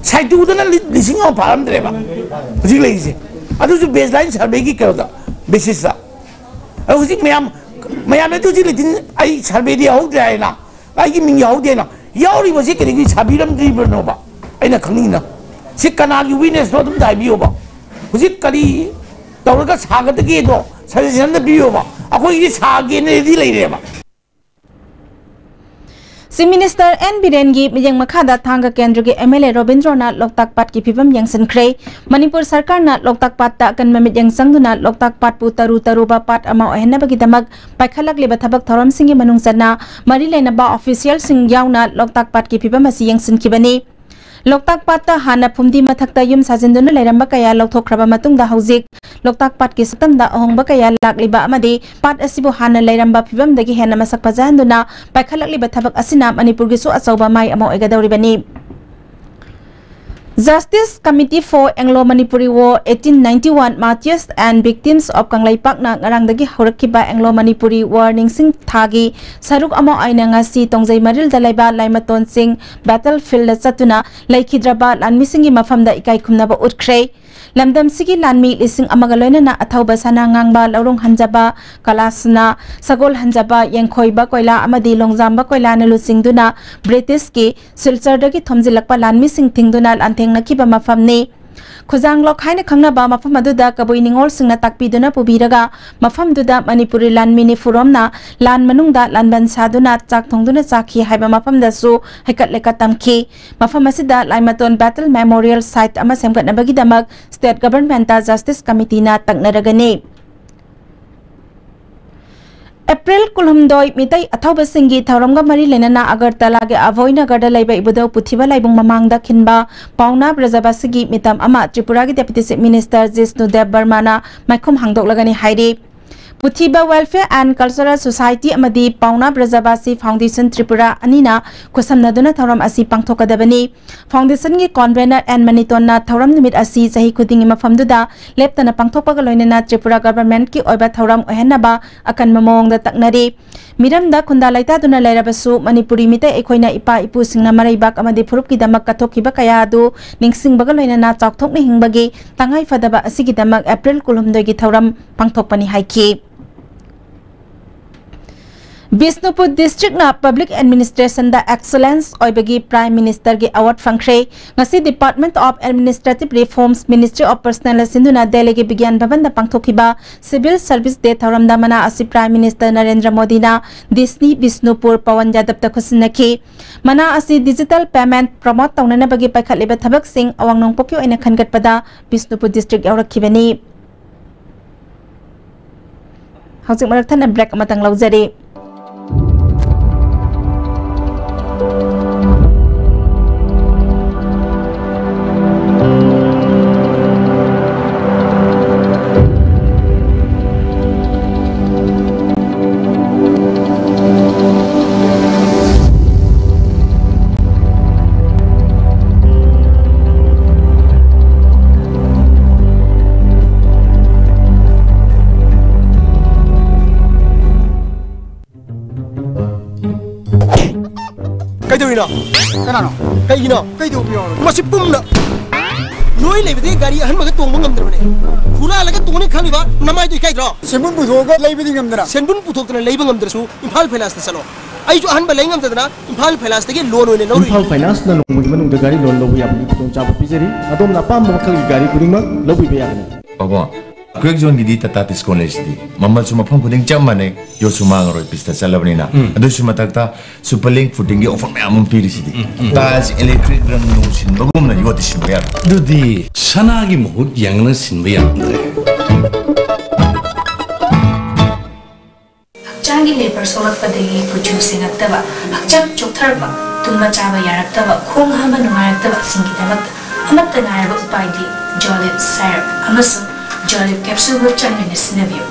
ꯁꯥꯏꯇꯨꯗꯅ ꯂꯤ- ꯂꯤꯁꯤꯡ ꯑꯃ ꯐꯥꯔꯝꯗ꯭ꯔꯦꯕ ꯍꯧꯖꯤꯛ ꯂꯩꯔꯤꯁꯦ꯫ ꯑꯗꯨꯁꯨ baseline surveyꯒꯤ ꯀꯩꯅꯣꯗ, basisꯇ꯫ ꯑꯗꯣ ꯍꯧꯖꯤꯛ ꯃꯌꯥꯝ, ꯃꯌꯥꯝꯅꯗꯤ ꯍꯧꯖꯤꯛ ꯂꯦꯇꯤꯟ ꯑꯩ surveyꯗ ꯌꯥꯎꯍꯧꯗ꯭ꯔꯦ ꯍꯥꯏꯅ, ꯑꯩꯒꯤ ꯃꯤꯡ ꯌꯥꯎꯍꯧꯗꯦ ꯍꯥꯏꯅ, ꯌꯥꯎꯔꯤꯕꯁꯤ ꯀꯔꯤꯒꯤ ꯁꯥꯕꯤꯔꯝꯗ꯭ꯔꯤꯕꯅꯣꯕ? ꯑꯩꯅ ꯈꯪꯅꯤꯡꯉꯤꯅ, ꯁꯤ ꯀꯅꯥꯒꯤ weaknessꯅꯣ ꯑꯗꯨꯝꯇ ꯍꯥꯏꯕꯤꯌꯣꯕ꯫ ꯍꯧꯖꯤꯛ ꯀꯔꯤ ꯇꯧꯔꯒ ꯁꯥꯒꯗꯒꯦꯗꯣ suggestion ꯑꯝꯇ ꯄꯤꯌꯣꯕ꯫ ꯑꯩꯈꯣꯏꯒꯤꯗꯤ ꯁꯥꯒꯦꯅ ready ꯂꯩꯔꯦꯕ꯫ Chief Minister N ꯕꯤꯔꯦꯟꯒꯤ ꯃꯤꯠꯌꯦꯡ ꯃꯈꯥꯗ ꯊꯥꯡꯒ ꯀꯦꯟꯗ꯭ꯔꯒꯤ MLA ꯔꯣꯕꯤꯟꯗ꯭ꯔꯣꯅ ꯂꯣꯛꯇꯥꯛ ꯄꯥꯠꯀꯤ ꯐꯤꯕꯝ ꯌꯦꯡꯁꯤꯟꯈ꯭ꯔꯦ꯫ ꯃꯅꯤꯄꯨꯔ ꯁꯔꯀꯥꯔꯅ ꯂꯣꯛꯇꯥꯛ ꯄꯥꯠꯇ ꯑꯀꯟꯕ ꯃꯤꯠꯌꯦꯡ ꯆꯪꯗꯨꯅ ꯂꯣꯛꯇꯥꯛ ꯄꯥꯠꯄꯨ ꯇꯔꯨ ꯇꯔꯨꯕ ꯄꯥꯠ ꯑꯃ ꯑꯣꯏꯍꯟꯅꯕꯒꯤꯗꯃꯛ ꯄꯥꯏꯈꯠꯂꯛꯂꯤꯕ ꯊꯕꯛ ꯊꯧꯔꯝꯁꯤꯡꯒꯤ ꯃꯅꯨꯡ ꯆꯟꯅ ꯃꯔꯤ ꯂꯩꯅꯕ officialꯁꯤꯡ ꯌꯥꯎꯅ ꯂꯣꯛꯇꯥꯛ ꯄꯥꯠꯀꯤ ꯐꯤꯕꯝ ꯑꯁꯤ ꯌꯦꯡꯁꯤꯟꯈꯤꯕꯅꯤ꯫ ꯂꯣꯛꯇꯥꯛ ꯄꯥꯠꯇ ꯍꯥꯟꯅ ꯐꯨꯝꯗꯤ ꯃꯊꯛꯇ ꯌꯨꯝ ꯁꯥꯖꯤꯟꯗꯨꯅ ꯂꯩꯔꯝꯕ ꯀꯌꯥ ꯂꯧꯊꯣꯛꯈ꯭ꯔꯕ ꯃꯇꯨꯡꯗ ꯍꯧꯖꯤꯛ ꯂꯣꯛꯇꯥꯛ ꯄꯥꯠꯀꯤ ꯁꯛꯇꯝꯗ ꯑꯍꯣꯡꯕ ꯀꯌꯥ ꯂꯥꯛꯂꯤꯕ ꯑꯃꯗꯤ ꯄꯥꯠ ꯑꯁꯤꯕꯨ ꯍꯥꯟꯅ ꯂꯩꯔꯝꯕ ꯐꯤꯕꯝꯗꯒꯤ ꯍꯦꯟꯅ ꯃꯁꯛ ꯐꯖꯍꯟꯗꯨꯅ ꯄꯥꯏꯈꯠꯂꯛꯂꯤꯕ ꯊꯕꯛ ꯑꯁꯤꯅ ꯃꯅꯤꯄꯨꯔꯒꯤꯁꯨ ꯑꯆꯧꯕ ꯃꯥꯏ ꯑꯃ ꯑꯣꯏꯒꯗꯧꯔꯤꯕꯅꯤ꯫ Justice Committee for Anglo-Manipuri War eighteen ninety-one Martyrs and Victims of ꯀꯪꯂꯩꯄꯥꯛꯅ ꯉꯔꯥꯡꯗꯒꯤ ꯍꯧꯔꯛꯈꯤꯕ Anglo-Manipuri War ꯅꯤꯡꯁꯤꯡ ꯊꯥꯒꯤ ꯁꯔꯨꯛ ꯑꯃ ꯑꯣꯏꯅ ꯉꯁꯤ ꯇꯣꯡꯖꯩ ꯃꯔꯤꯜꯗ ꯂꯩꯕ ꯂꯥꯏꯃꯇꯣꯟꯁꯤꯡ battle fieldꯗ ꯆꯠꯇꯨꯅ ꯂꯩꯈꯤꯗ꯭ꯔꯕ ꯂꯥꯟꯃꯤꯁꯤꯡꯒꯤ ꯃꯐꯝꯗ ꯏꯀꯥꯏ ꯈꯨꯝꯅꯕ ꯎꯠꯈ꯭ꯔꯦ꯫ ꯂꯝꯗꯝꯁꯤꯒꯤ ꯂꯥꯟꯃꯤ ꯂꯤꯁꯤꯡ ꯑꯃꯒ ꯂꯣꯏꯅꯅ ꯑꯊꯧꯕ ꯁꯅꯥ ꯉꯥꯡꯕ, ꯂꯧꯔꯣꯡ ꯍꯟꯖꯕ, ꯀꯂꯥꯁꯅꯥ, ꯁꯒꯣꯜ ꯍꯟꯖꯕ, ꯌꯦꯡꯈꯣꯏꯕ ꯀꯣꯏꯂꯥ ꯑꯃꯗꯤ ꯂꯣꯡꯖꯥꯝꯕ ꯀꯣꯏꯂꯥꯅ ꯂꯨꯆꯤꯡꯗꯨꯅ ꯕ꯭ꯔꯤꯇꯤꯁꯀꯤ ꯁꯤꯜꯆꯔꯗꯒꯤ ꯊꯣꯝꯖꯤꯜꯂꯛꯄ ꯂꯥꯟꯃꯤꯁꯤꯡ ꯊꯤꯡꯗꯨꯅ ꯂꯥꯟꯊꯦꯡꯅꯈꯤꯕ ꯃꯐꯝꯅꯤ꯫ ꯈꯨꯖꯥꯡꯂꯣꯛ ꯍꯥꯏꯅ ꯈꯪꯅꯕ ꯃꯐꯝ ꯑꯗꯨꯗ ꯀꯕꯨꯏ ꯅꯤꯉꯣꯜꯁꯤꯡꯅ ꯇꯥꯛꯄꯤꯗꯨꯅ ꯄꯨꯕꯤꯔꯒ ꯃꯐꯝꯗꯨꯗ ꯃꯅꯤꯄꯨꯔꯤ ꯂꯥꯟꯃꯤ ꯅꯤꯐꯨꯔꯣꯝꯅ ꯂꯥꯟ ꯃꯅꯨꯡꯗ ꯂꯥꯟꯕꯟ ꯁꯥꯗꯨꯅ ꯆꯥꯛ ꯊꯣꯡꯗꯨꯅ ꯆꯥꯈꯤ ꯍꯥꯏꯕ ꯃꯐꯝꯗꯁꯨ ꯍꯩꯀꯠ ꯂꯩꯀꯠ ꯇꯝꯈꯤ꯫ ꯃꯐꯝ ꯑꯁꯤꯗ ꯂꯥꯏꯃꯇꯣꯟ battle memorial site ꯑꯃ ꯁꯦꯝꯒꯠꯅꯕꯒꯤꯗꯃꯛ state governmentꯇ Justice Committeeꯅ ꯇꯛꯅꯔꯒꯅꯤ꯫ ꯑꯦꯄ꯭ꯔꯤꯜ ꯀꯨꯟꯍꯨꯝꯗꯣꯏ, ꯃꯤꯇꯩ ꯑꯊꯧꯕꯁꯤꯡꯒꯤ ꯊꯧꯔꯝꯒ ꯃꯔꯤ ꯂꯩꯅꯅ ꯑꯒꯔꯇꯂꯥꯒꯤ ꯑꯚꯣꯏ ꯅꯒꯔꯗ ꯂꯩꯕ ꯏꯕꯨꯙꯧ ꯄꯨꯊꯤꯕ ꯂꯥꯏꯕꯨꯡ ꯃꯃꯥꯡꯗ ꯈꯤꯟꯕ ꯄꯥꯎꯅꯥ ꯕ꯭ꯔꯖꯕꯥꯁꯤꯒꯤ ꯃꯤꯇꯝ ꯑꯃ ꯇ꯭ꯔꯤꯄꯨꯔꯥꯒꯤ Deputy Chief Minister ꯖꯤꯁꯅꯨ ꯗꯦꯕ ꯕꯔꯃꯥꯅ ꯃꯥꯏꯈꯨꯝ ꯍꯥꯡꯗꯣꯛꯂꯒꯅꯤ ꯍꯥꯏꯔꯤ꯫ ꯄꯨꯊꯤꯕ Welfare and Cultural Society ꯑꯃꯗꯤ ꯄꯥꯎꯅꯥ ꯕ꯭ꯔꯖꯕꯥꯁꯤ Foundation Tripura ꯑꯅꯤꯅ ꯈꯨꯠꯁꯝꯅꯗꯨꯅ ꯊꯧꯔꯝ ꯑꯁꯤ ꯄꯥꯡꯊꯣꯛꯀꯗꯕꯅꯤ꯫ Foundation ꯒꯤ convener ꯑꯦꯟ ꯃꯅꯤꯇꯣꯟꯅ ꯊꯧꯔꯝ ꯅꯨꯃꯤꯠ ꯑꯁꯤ ꯆꯍꯤ ꯈꯨꯗꯤꯡꯒꯤ ꯃꯐꯝꯗꯨꯗ ꯂꯦꯞꯇꯅ ꯄꯥꯡꯊꯣꯛꯄꯒ ꯂꯣꯏꯅꯅ ꯇ꯭ꯔꯤꯄꯨꯔꯥ government ꯀꯤ ꯑꯣꯏꯕ ꯊꯧꯔꯝ ꯑꯣꯏꯍꯟꯅꯕ ꯑꯀꯟꯕ ꯃꯑꯣꯡꯗ ꯇꯛꯅꯔꯤ꯫ ꯃꯤꯔꯝꯗ ꯈꯨꯟꯗꯥ ꯂꯩꯇꯥꯗꯨꯅ ꯂꯩꯔꯕꯁꯨ ꯃꯅꯤꯄꯨꯔꯤ ꯃꯤꯇꯩ ꯑꯩꯈꯣꯏꯅ ꯏꯄꯥ ꯏꯄꯨꯁꯤꯡꯅ ꯃꯔꯩꯕꯥꯛ ꯑꯃꯗꯤ ꯐꯨꯔꯨꯞꯀꯤꯗꯃꯛ ꯀꯠꯊꯣꯛꯈꯤꯕ ꯀꯌꯥ ꯑꯗꯨ ꯅꯤꯡꯁꯤꯡꯕꯒ ꯂꯣꯏꯅꯅ ꯆꯥꯎꯊꯣꯛꯅ ꯍꯤꯡꯕꯒꯤ ꯇꯉꯥꯏ ꯐꯗꯕ ꯑꯁꯤꯒꯤꯗꯃꯛ April ꯀꯨꯟꯍꯨꯝꯗꯣꯏꯒꯤ ꯊꯧꯔꯝ ꯄꯥꯡꯊꯣꯛꯄꯅꯤ ꯍꯥꯏꯈꯤ꯫ ꯕꯤꯁꯅꯨꯄꯨꯔ district ꯅ public administration ꯗ excellence ꯑꯣꯏꯕꯒꯤ Prime Minister ꯒꯤ award ꯐꯪꯈ꯭ꯔꯦ꯫ ꯉꯁꯤ Department of Administrative Reforms, Ministry of Personnel ꯁꯤꯟꯗꯨꯅ ꯗꯦꯜꯂꯤꯒꯤ ꯕꯤꯒ꯭ꯌꯥꯟ ꯚꯕꯟꯗ ꯄꯥꯡꯊꯣꯛꯈꯤꯕ Civil Service Day ꯊꯧꯔꯝꯗ ꯃꯅꯥ ꯑꯁꯤ Prime Minister ꯅꯔꯦꯟꯗ꯭ꯔ ꯃꯣꯗꯤꯅ ꯗꯤꯁꯅꯤ ꯕꯤꯁꯅꯨꯄꯨꯔ ꯄꯋꯟ ꯌꯥꯗꯕꯇ ꯈꯨꯠꯁꯤꯟꯅꯈꯤ꯫ ꯃꯅꯥ ꯑꯁꯤ digital payment promote ꯇꯧꯅꯅꯕꯒꯤ ꯄꯥꯏꯈꯠꯂꯤꯕ ꯊꯕꯛꯁꯤꯡ ꯑꯋꯥꯡ ꯅꯣꯡꯄꯣꯛꯀꯤ ꯑꯣꯏꯅ ꯈꯟꯒꯠꯄꯗ ꯕꯤꯁꯅꯨꯄꯨꯔ district ꯌꯥꯎꯔꯛꯈꯤꯕꯅꯤ꯫ ꯍꯧꯖꯤꯛ ꯃꯔꯛ ꯊꯠꯅ break ꯑꯃꯇꯪ ꯂꯧꯖꯔꯤ꯫ ꯀꯩꯗꯧꯔꯤꯅꯣ? ꯀꯅꯥꯅꯣ? ꯀꯩꯒꯤꯅꯣ? ꯀꯩꯗꯧꯕ ꯌꯥꯎꯔꯒꯦ? ꯃꯁꯤ ꯄꯨꯝꯅ ꯂꯣꯏ ꯂꯩꯕꯗꯒꯤ ꯒꯥꯔꯤ ꯑꯍꯟꯕꯒ ꯇꯣꯡꯕ ꯉꯝꯗ꯭ꯔꯕꯅꯦ꯫ ꯍꯨꯔꯥꯜꯂꯒ ꯇꯣꯡꯅꯤ ꯈꯜꯂꯤꯕ ꯅꯃꯥꯏꯗꯣ ꯏꯀꯥꯏꯗ꯭ꯔꯣ? ꯁꯦꯟꯕꯨꯟ ꯄꯨꯊꯣꯛꯑꯒ ꯂꯩꯕꯗꯤ ꯉꯝꯗꯅ꯫ ꯁꯦꯟꯕꯨꯟ ꯄꯨꯊꯣꯛꯇꯅ ꯂꯩꯕ ꯉꯝꯗ꯭ꯔꯁꯨ ꯏꯝꯐꯥꯜ ꯐꯥꯏꯅꯥꯟꯁꯇ ꯆꯠꯂꯣ꯫ ꯑꯩꯁꯨ ꯑꯍꯟꯕ ꯂꯩ ꯉꯝꯗꯗꯅ ꯏꯝꯐꯥꯜ ꯐꯥꯏꯅꯥꯟꯁꯇꯒꯤ loan ꯑꯣꯏꯅ ꯂꯧꯔꯨꯏ꯫ ꯏꯝꯐꯥꯜ ꯐꯥꯏꯅꯥꯟꯁꯅ ꯅꯣꯡꯃꯒꯤ ꯃꯅꯨꯡꯗ ꯒꯥꯔꯤ loan ꯂꯧꯕ ꯌꯥꯕꯒꯤ ꯈꯨꯗꯣꯡꯆꯥꯕ ꯄꯤꯖꯔꯤ꯫ ꯑꯗꯣꯝꯅ ꯑꯄꯥꯝꯕ ꯃꯈꯜꯒꯤ ꯒꯥꯔꯤ ꯈꯨꯗꯤꯡꯃꯛ ꯂꯧꯕꯤꯕ ꯌꯥꯒꯅꯤ꯫ ꯄꯥꯕꯨꯡ, Craig Zone ꯒꯤꯗꯤ Tata Tiscon ꯂꯩꯁꯤꯗꯤ꯫ ꯃꯃꯜꯁꯨ ꯃꯐꯝ ꯈꯨꯗꯤꯡ ꯆꯞ ꯃꯥꯟꯅꯩ, ꯌꯣꯠꯁꯨ ꯃꯥꯡꯉꯔꯣꯏ, ꯄꯤꯁꯇ ꯆꯠꯂꯕꯅꯤꯅ꯫ ꯎꯝ꯫ ꯑꯗꯨꯁꯨ ꯃꯊꯛꯇ Superlink Footing ꯒꯤ offer ꯃꯌꯥꯝ ꯑꯃ ꯄꯤꯔꯤꯁꯤꯗꯤ꯫ ꯎꯝ, ꯎꯝ꯫ Tiles, electric ꯔꯪ ꯅꯨꯡ ꯁꯤꯟꯕꯒꯨꯝꯅ ꯌꯣꯠꯇꯤ ꯁꯤꯟꯕ ꯌꯥꯔꯣꯏ꯫ ꯑꯗꯨꯗꯤ ꯁꯅꯥꯒꯤ ꯃꯍꯨꯠ ꯌꯦꯡꯂꯒ ꯁꯤꯟꯕ ꯌꯥꯔꯝꯗ꯭ꯔꯦ꯫ ꯍꯛꯆꯥꯡꯒꯤ ꯂꯦꯕꯔ ꯁꯣꯛꯂꯛꯄꯗꯒꯤ ꯀꯨꯆꯨ ꯁꯦꯡꯉꯛꯇꯕ, ꯍꯛꯆꯥꯡ ꯆꯣꯛꯊꯔꯛꯄ, ꯇꯨꯝꯕ ꯆꯥꯕ ꯌꯥꯔꯛꯇꯕ, ꯈꯣꯡ ꯍꯥꯝꯕ ꯅꯨꯡꯉꯥꯏꯔꯛꯇꯕꯁꯤꯡꯒꯤꯗꯃꯛꯇ ꯑꯃꯠꯇ ꯉꯥꯏꯔꯕ ꯎꯄꯥꯏꯗꯤ ꯖꯣꯂꯤꯞ ꯁꯥꯏꯔꯞ ꯑꯃꯁꯨꯡ ꯖꯣꯂꯤꯞ ꯀꯦꯞꯁꯨꯜꯕꯨ ꯆꯥꯡ ꯅꯥꯏꯅ ꯁꯤꯖꯤꯟꯅꯕꯤꯌꯨ꯫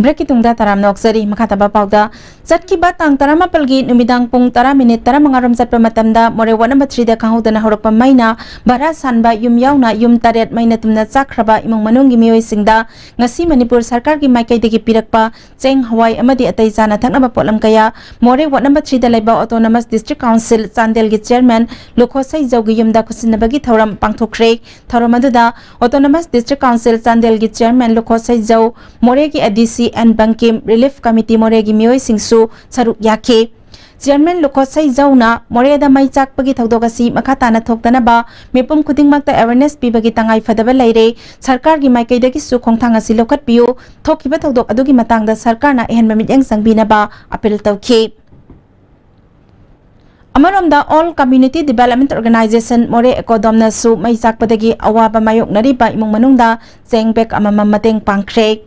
Breakꯀꯤ ꯇꯨꯡꯗ ꯇꯔꯥꯝꯅ ꯑꯣꯛꯆꯔꯤ꯫ ꯃꯈꯥ ꯇꯥꯕ ꯄꯥꯎꯗ, ꯆꯠꯈꯤꯕ ꯇꯥꯡ ꯇꯔꯥꯃꯥꯄꯜꯒꯤ ꯅꯨꯃꯤꯗꯥꯡ ꯄꯨꯡ ꯇꯔꯥ ꯃꯤꯅꯤꯠ ꯇꯔꯥꯃꯉꯥ ꯔꯣꯝ ꯆꯠꯄ ꯃꯇꯝꯗ ꯃꯣꯔꯦ ꯋꯥꯔꯗ ꯅꯝꯕꯔ ꯊ꯭ꯔꯤꯗ ꯈꯪꯍꯧꯗꯅ ꯍꯧꯔꯛꯄ ꯃꯩꯅ ꯚꯔꯥ ꯁꯥꯟꯕ ꯌꯨꯝ ꯌꯥꯎꯅ ꯌꯨꯝ ꯇꯔꯦꯠ ꯃꯩꯅ ꯇꯨꯝꯅ ꯆꯥꯛꯈ꯭ꯔꯕ ꯏꯃꯨꯡ ꯃꯅꯨꯡꯒꯤ ꯃꯤꯑꯣꯏꯁꯤꯡꯗ ꯉꯁꯤ ꯃꯅꯤꯄꯨꯔ ꯁꯔꯀꯥꯔꯒꯤ ꯃꯥꯏꯀꯩꯗꯒꯤ ꯄꯤꯔꯛꯄ ꯆꯦꯡ, ꯍꯋꯥꯏ ꯑꯃꯗꯤ ꯑꯇꯩ ꯆꯥꯅ ꯊꯛꯅꯕ ꯄꯣꯠꯂꯝ ꯀꯌꯥ ꯃꯣꯔꯦ ꯋꯥꯔꯗ ꯅꯝꯕꯔ ꯊ꯭ꯔꯤꯗ ꯂꯩꯕ ꯑꯣꯇꯣꯅꯣꯃꯁ ꯗꯤꯁꯇ꯭ꯔꯤꯛ ꯀꯥꯎꯟꯁꯤꯜ ꯆꯥꯟꯗꯦꯜꯒꯤ ꯆꯤꯌꯔꯃꯦꯟ ꯂꯨꯈꯣ ꯁꯩꯖꯧꯒꯤ ꯌꯨꯝꯗ ꯈꯨꯠꯁꯤꯟꯅꯕꯒꯤ ꯊꯧꯔꯝ ꯄꯥꯡꯊꯣꯛꯈ꯭ꯔꯦ꯫ ꯊꯧꯔꯝ ꯑꯗꯨꯗ ꯑꯣꯇꯣꯅꯣꯃꯁ ꯗꯤꯁꯇ꯭ꯔꯤꯛ ꯀꯥꯎꯟꯁꯤꯜ ꯆꯥꯟꯗꯦꯜꯒꯤ ꯆꯤꯌꯔꯃꯦꯟ ꯂꯨꯈꯣ ꯁꯩꯖꯧ, ꯃꯣꯔꯦꯒꯤ ꯑꯦ ꯗꯤ ꯁꯤ ꯑꯦꯟ ꯕꯪꯀꯤꯝ, ꯔꯤꯂꯤꯐ ꯀꯃꯤꯇꯤ ꯃꯣꯔꯦꯒꯤ ꯃꯤꯑꯣꯏꯁꯤꯡꯁꯨ ꯁꯔꯨꯛ ꯌꯥꯈꯤ꯫ ꯆꯤꯌꯔꯃꯦꯟ ꯂꯨꯈꯣ ꯁꯩꯖꯧꯅ ꯃꯣꯔꯦꯗ ꯃꯩ ꯆꯥꯛꯄꯒꯤ ꯊꯧꯗꯣꯛ ꯑꯁꯤ ꯃꯈꯥ ꯇꯥꯅ ꯊꯣꯛꯇꯅꯕ ꯃꯤꯄꯨꯝ ꯈꯨꯗꯤꯡꯃꯛꯇ ꯑꯦꯋꯦꯔꯅꯦꯁ ꯄꯤꯕꯒꯤ ꯇꯉꯥꯏ ꯐꯗꯕ ꯂꯩꯔꯦ꯫ ꯁꯔꯀꯥꯔꯒꯤ ꯃꯥꯏꯀꯩꯗꯒꯤꯁꯨ ꯈꯣꯡꯊꯥꯡ ꯑꯁꯤ ꯂꯧꯈꯠꯄꯤꯌꯨ꯫ ꯊꯣꯛꯈꯤꯕ ꯊꯧꯗꯣꯛ ꯑꯗꯨꯒꯤ ꯃꯇꯥꯡꯗ ꯁꯔꯀꯥꯔꯅ ꯑꯍꯦꯟꯕ ꯃꯤꯠꯌꯦꯡ ꯆꯪꯕꯤꯅꯕ ꯑꯄꯤꯜ ꯇꯧꯈꯤ꯫ ꯑꯃꯔꯣꯝꯗ, All Community Development Organization ꯃꯣꯔꯦ ꯑꯦꯀꯣꯗꯣꯝꯅꯁꯨ ꯃꯩ ꯆꯥꯛꯄꯗꯒꯤ ꯑꯋꯥꯕ ꯃꯥꯌꯣꯛꯅꯔꯤꯕ ꯏꯃꯨꯡ ꯃꯅꯨꯡꯗ ꯆꯦꯡ ꯕꯦꯒ ꯑꯃꯃꯝ ꯃꯇꯦꯡ ꯄꯥꯡꯈ꯭ꯔꯦ꯫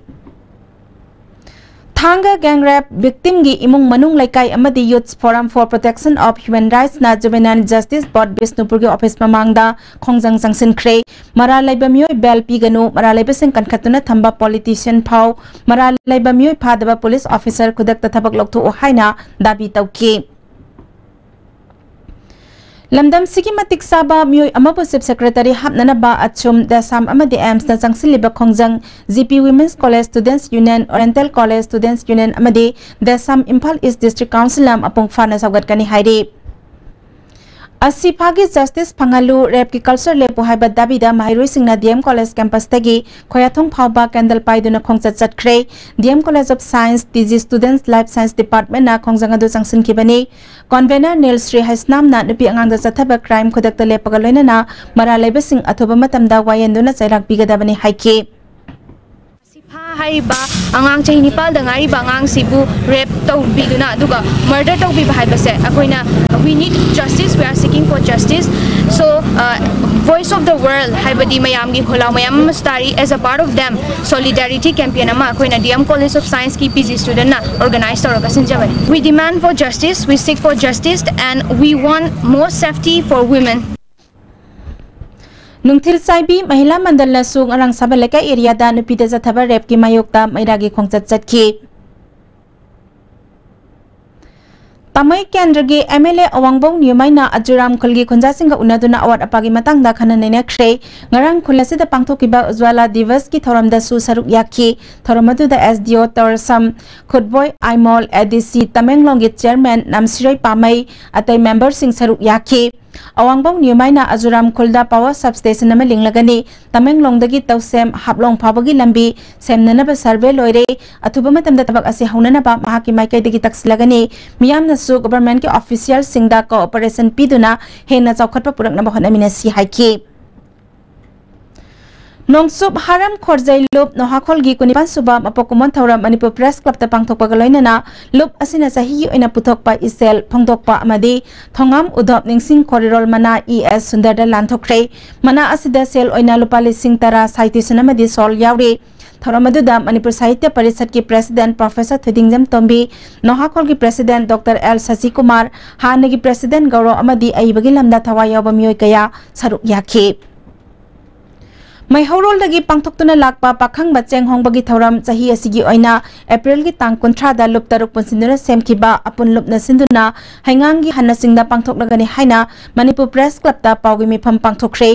ꯊꯥꯡꯒ gang rape victimꯒꯤ ꯏꯃꯨꯡ ꯃꯅꯨꯡ, ꯂꯩꯀꯥꯏ ꯑꯃꯗꯤ Youth Forum for Protection of Human Rightsꯅ Juvenile Justice Board ꯕꯤꯁꯅꯨꯄꯨꯔꯒꯤ ꯑꯣꯐꯤꯁ ꯃꯃꯥꯡꯗ ꯈꯣꯡꯖꯪ ꯆꯪꯁꯤꯟꯈ꯭ꯔꯦ꯫ ꯃꯔꯥꯜ ꯂꯩꯕ ꯃꯤꯑꯣꯏ ꯕꯦꯜ ꯄꯤꯒꯅꯨ, ꯃꯔꯥꯜ ꯂꯩꯕꯁꯤꯡ ꯀꯟꯈꯠꯇꯨꯅ ꯊꯝꯕ ꯄꯣꯂꯤꯇꯤꯁꯤꯌꯟ ꯐꯥꯎ, ꯃꯔꯥꯜ ꯂꯩꯕ ꯃꯤꯑꯣꯏ ꯐꯥꯗꯕ ꯄꯨꯂꯤꯁ ꯑꯣꯐꯤꯁꯔ ꯈꯨꯗꯛꯇ ꯊꯕꯛ ꯂꯧꯊꯣꯛꯎ ꯍꯥꯏꯅ ꯗꯥꯕꯤ ꯇꯧꯈꯤ꯫ ꯂꯝꯗꯝꯁꯤꯒꯤ ꯃꯇꯤꯛ ꯆꯥꯕ ꯃꯤꯑꯣꯏ ꯑꯃꯕꯨ ꯆꯤꯐ ꯁꯦꯀ꯭ꯔꯦꯇꯔꯤ ꯍꯥꯞꯅꯅꯕ ꯑꯆꯨꯝ, ꯗꯦꯁꯥꯝ ꯑꯃꯗꯤ ꯑꯦꯝꯁꯅ ꯆꯪꯁꯤꯜꯂꯤꯕ ꯈꯣꯡꯖꯪ G P Women's College Students Union, Oriental College Students Union ꯑꯃꯗꯤ ꯗꯦꯁꯥꯝ ꯏꯝꯐꯥꯜ ꯏꯁ ꯗꯤꯁꯇ꯭ꯔꯤꯛ ꯀꯥꯎꯟꯁꯤꯜꯅ ꯃꯄꯨꯡ ꯐꯥꯅ ꯁꯧꯒꯠꯀꯅꯤ ꯍꯥꯏꯔꯤ꯫ ꯑꯁꯤꯐꯥꯒꯤ ꯖꯁꯇꯤꯁ ꯐꯪꯍꯜꯂꯨ, ꯔꯦꯞꯀꯤ ꯀꯜꯆꯔ ꯂꯦꯞꯄꯨ ꯍꯥꯏꯕ ꯗꯥꯕꯤꯗ ꯃꯍꯩꯔꯣꯏꯁꯤꯡꯅ ꯗꯤ ꯑꯦꯝ ꯀꯣꯂꯦꯖ ꯀꯦꯝꯄꯁꯇꯒꯤ ꯈꯣꯌꯥꯊꯣꯡ ꯐꯥꯎꯕ ꯀꯦꯟꯗꯜ ꯄꯥꯏꯗꯨꯅ ꯈꯣꯡꯆꯠ ꯆꯠꯈ꯭ꯔꯦ꯫ D M college of science, T G students life science ꯗꯤꯄꯥꯔꯠꯃꯦꯟꯠꯅ ꯈꯣꯡꯖꯪ ꯑꯗꯨ ꯆꯪꯁꯤꯟꯈꯤꯕꯅꯤ꯫ ꯀꯣꯟꯚꯦꯅꯔ ꯅꯤꯜ ꯁ꯭ꯔꯤ ꯍꯩꯁꯅꯥꯝꯅ ꯅꯨꯄꯤ ꯑꯉꯥꯡꯗ ꯆꯠꯊꯕ ꯀ꯭ꯔꯥꯏꯝ ꯈꯨꯗꯛꯇ ꯂꯦꯞꯄꯒ ꯂꯣꯏꯅꯅ ꯃꯔꯥꯜ ꯂꯩꯕꯁꯤꯡ ꯑꯊꯨꯕ ꯃꯇꯝꯗ ꯋꯥꯌꯦꯟꯗꯨꯅ ꯆꯩꯔꯥꯛ ꯄꯤꯒꯗꯕꯅꯤ ꯍꯥꯏꯈꯤ꯫ ꯁꯤꯐꯥ ꯍꯥꯏꯔꯤꯕ ꯑꯉꯥꯡ ꯆꯍꯤ ꯅꯤꯄꯥꯜꯗ ꯉꯥꯏꯔꯤꯕ ꯑꯉꯥꯡꯁꯤꯕꯨ ꯔꯦꯞ ꯇꯧꯕꯤꯗꯨꯅ ꯑꯗꯨꯒ ꯃꯔꯗꯔ ꯇꯧꯕꯤꯕ ꯍꯥꯏꯕꯁꯦ ꯑꯩꯈꯣꯏꯅ, we need justice, we are seeking for justice. So, uh, Voice of the World ꯍꯥꯏꯕꯗꯤ ꯃꯌꯥꯝꯒꯤ ꯈꯣꯜꯂꯥꯎ ꯃꯌꯥꯝ ꯑꯃꯁꯨ ꯇꯥꯔꯤ꯫ As a part of them, solidarity campaign ꯑꯃ ꯑꯩꯈꯣꯏꯅ ꯗꯤ ꯑꯦꯝ ꯀꯣꯂꯦꯖ ꯑꯣꯐ ꯁꯥꯏꯟꯁꯀꯤ ꯄꯤ ꯖꯤ ꯁ꯭ꯇꯨꯗꯦꯟꯠꯅ ꯑꯣꯔꯒꯅꯥꯏꯖ ꯇꯧꯔꯒ ꯁꯤꯟꯖꯕꯅꯤ꯫ We demand for justice, we seek for justice, and we want more safety for women. ꯅꯨꯡꯊꯤꯜ ꯆꯥꯏꯕꯤ ꯃꯍꯤꯂꯥ ꯃꯟꯗꯜꯅꯁꯨ ꯉꯔꯥꯡ ꯁꯥꯕꯜ ꯂꯩꯀꯥꯏ ꯑꯦꯔꯤꯌꯥꯗ ꯅꯨꯄꯤꯗ ꯆꯠꯊꯕ ꯔꯦꯞꯀꯤ ꯃꯥꯌꯣꯛꯇ ꯃꯩꯔꯥꯒꯤ ꯈꯣꯡꯆꯠ ꯆꯠꯈꯤ꯫ ꯇꯥꯃꯩ ꯀꯦꯟꯗ꯭ꯔꯒꯤ ꯑꯦꯝ ꯑꯦꯜ ꯑꯦ ꯑꯋꯥꯡꯕꯧ ꯅ꯭ꯌꯨꯃꯩꯅ ꯑꯖꯨꯔꯥꯝ ꯈꯨꯜꯒꯤ ꯈꯨꯟꯖꯥꯁꯤꯡꯒ ꯎꯅꯗꯨꯅ ꯑꯋꯥꯠ ꯑꯄꯥꯒꯤ ꯃꯇꯥꯡꯗ ꯈꯟꯅ ꯅꯩꯅꯈ꯭ꯔꯦ꯫ ꯉꯔꯥꯡ ꯈꯨꯜ ꯑꯁꯤꯗ ꯄꯥꯡꯊꯣꯛꯈꯤꯕ ꯎꯖ꯭ꯋꯥꯂꯥ ꯗꯤꯕꯁꯀꯤ ꯊꯧꯔꯝꯗꯁꯨ ꯁꯔꯨꯛ ꯌꯥꯈꯤ꯫ ꯊꯧꯔꯝ ꯑꯗꯨꯗ ꯑꯦꯁ ꯗꯤ ꯑꯣ ꯇꯧꯔꯁꯝ, ꯈꯨꯠꯕꯣꯏ ꯑꯥꯏꯃꯣꯜ, ꯑꯦ ꯗꯤ ꯁꯤ ꯇꯃꯦꯡꯂꯣꯡꯒꯤ ꯆꯤꯌꯔꯃꯦꯟ ꯅꯥꯝꯁꯤꯔꯣꯏ ꯄꯥꯃꯩ, ꯑꯇꯩ ꯃꯦꯝꯕꯔꯁꯤꯡ ꯁꯔꯨꯛ ꯌꯥꯈꯤ꯫ ꯑꯋꯥꯡꯕꯧ ꯅ꯭ꯌꯨꯃꯩꯅ ꯑꯖꯨꯔꯥꯝ ꯈꯨꯜꯗ ꯄꯥꯋꯔ ꯁꯕꯁ꯭ꯇꯦꯁꯟ ꯑꯃ ꯂꯤꯡꯂꯒꯅꯤ꯫ ꯇꯃꯦꯡꯂꯣꯡꯗꯒꯤ ꯇꯧꯁꯦꯝ ꯍꯥꯞꯂꯣꯡ ꯐꯥꯎꯕꯒꯤ ꯂꯝꯕꯤ ꯁꯦꯝꯅꯅꯕ ꯁꯔꯚꯦ ꯂꯣꯏꯔꯦ꯫ ꯑꯊꯨꯕ ꯃꯇꯝꯗ ꯊꯕꯛ ꯑꯁꯤ ꯍꯧꯅꯅꯕ ꯃꯍꯥꯛꯀꯤ ꯃꯥꯏꯀꯩꯗꯒꯤ ꯇꯛꯁꯤꯜꯂꯒꯅꯤ꯫ ꯃꯤꯌꯥꯝꯅꯁꯨ ꯒꯚꯔꯟꯃꯦꯟꯠꯀꯤ ꯑꯣꯐꯤꯁꯤꯌꯦꯜꯁꯤꯡꯗ ꯀꯣꯑꯣꯄꯔꯦꯁꯟ ꯄꯤꯗꯨꯅ ꯍꯦꯟꯅ ꯆꯥꯎꯈꯠꯄ ꯄꯨꯔꯛꯅꯕ ꯍꯣꯠꯅꯃꯤꯟꯅꯁꯤ ꯍꯥꯏꯈꯤ꯫ ꯅꯣꯡꯆꯨꯞ ꯍꯥꯔꯝ ꯈꯣꯔꯖꯩ ꯂꯨꯞ ꯅꯣꯍꯥꯈꯣꯜꯒꯤ ꯀꯨꯟꯅꯤꯄꯥꯟ ꯁꯨꯕ ꯃꯄꯣꯛ ꯀꯨꯝꯑꯣꯟ ꯊꯧꯔꯝ ꯃꯅꯤꯄꯨꯔ ꯄ꯭ꯔꯦꯁ ꯀ꯭ꯂꯕꯇ ꯄꯥꯡꯊꯣꯛꯄꯒ ꯂꯣꯏꯅꯅ ꯂꯨꯞ ꯑꯁꯤꯅ ꯆꯍꯤꯒꯤ ꯑꯣꯏꯅ ꯄꯨꯊꯣꯛꯄ ꯏꯆꯦꯜ ꯐꯣꯡꯗꯣꯛꯄ ꯑꯃꯗꯤ ꯊꯣꯉꯥꯝ ꯎꯙꯣꯞ ꯅꯤꯡꯁꯤꯡ ꯈꯣꯔꯤꯔꯣꯜ ꯃꯅꯥ ꯏ ꯑꯦꯁ ꯁꯨꯟꯗꯔꯗ ꯂꯥꯟꯊꯣꯛꯈ꯭ꯔꯦ꯫ ꯃꯅꯥ ꯑꯁꯤꯗ ꯁꯦꯜ ꯑꯣꯏꯅ ꯂꯨꯄꯥ ꯂꯤꯁꯤꯡ ꯇꯔꯥ, ꯁꯥꯏꯇꯤꯁꯟ ꯑꯃꯗꯤ ꯁꯣꯜ ꯌꯥꯎꯔꯤ꯫ ꯊꯧꯔꯝ ꯑꯗꯨꯗ ꯃꯅꯤꯄꯨꯔ ꯁꯥꯍꯤꯇ꯭ꯌ ꯄꯔꯤꯁꯠꯀꯤ ꯄ꯭ꯔꯦꯁꯤꯗꯦꯟꯠ ꯄ꯭ꯔꯣꯐꯦꯁꯔ ꯊꯣꯏꯗꯤꯡꯖꯝ ꯇꯣꯝꯕꯤ, ꯅꯣꯍꯥꯈꯣꯜꯒꯤ ꯄ꯭ꯔꯦꯁꯤꯗꯦꯟꯠ ꯗꯣꯛꯇꯔ ꯑꯦꯜ ꯁꯁꯤꯀꯨꯃꯥꯔ, ꯍꯥꯟꯅꯒꯤ ꯄ꯭ꯔꯦꯁꯤꯗꯦꯟꯠ ꯒꯧꯔꯣ ꯑꯃꯗꯤ ꯑꯏꯕꯒꯤ ꯂꯝꯗ ꯊꯋꯥꯏ ꯌꯥꯎꯕ ꯃꯤꯑꯣꯏ ꯀꯌꯥ ꯁꯔꯨꯛ ꯌꯥꯈꯤ꯫ ꯃꯩꯍꯧꯔꯣꯜꯗꯒꯤ ꯄꯥꯡꯊꯣꯛꯇꯨꯅ ꯂꯥꯛꯄ ꯄꯥꯈꯪꯕ ꯆꯦꯡ ꯍꯣꯡꯕꯒꯤ ꯊꯧꯔꯝ ꯆꯍꯤ ꯑꯁꯤꯒꯤ ꯑꯣꯏꯅ ꯑꯦꯄ꯭ꯔꯤꯜꯒꯤ ꯇꯥꯡ ꯀꯨꯟꯊ꯭ꯔꯥꯗ ꯂꯨꯞ ꯇꯔꯨꯛ ꯄꯨꯟꯁꯤꯟꯗꯨꯅ ꯁꯦꯝꯈꯤꯕ ꯑꯄꯨꯟ ꯂꯨꯞꯅ ꯁꯤꯟꯗꯨꯅ ꯍꯩꯉꯥꯡꯒꯤ ꯍꯟꯅꯁꯤꯡꯗ ꯄꯥꯡꯊꯣꯛꯂꯒꯅꯤ ꯍꯥꯏꯅ ꯃꯅꯤꯄꯨꯔ ꯄ꯭ꯔꯦꯁ ꯀ꯭ꯂꯕꯇ ꯄꯥꯎꯒꯤ ꯃꯤꯐꯝ ꯄꯥꯡꯊꯣꯛꯈ꯭ꯔꯦ꯫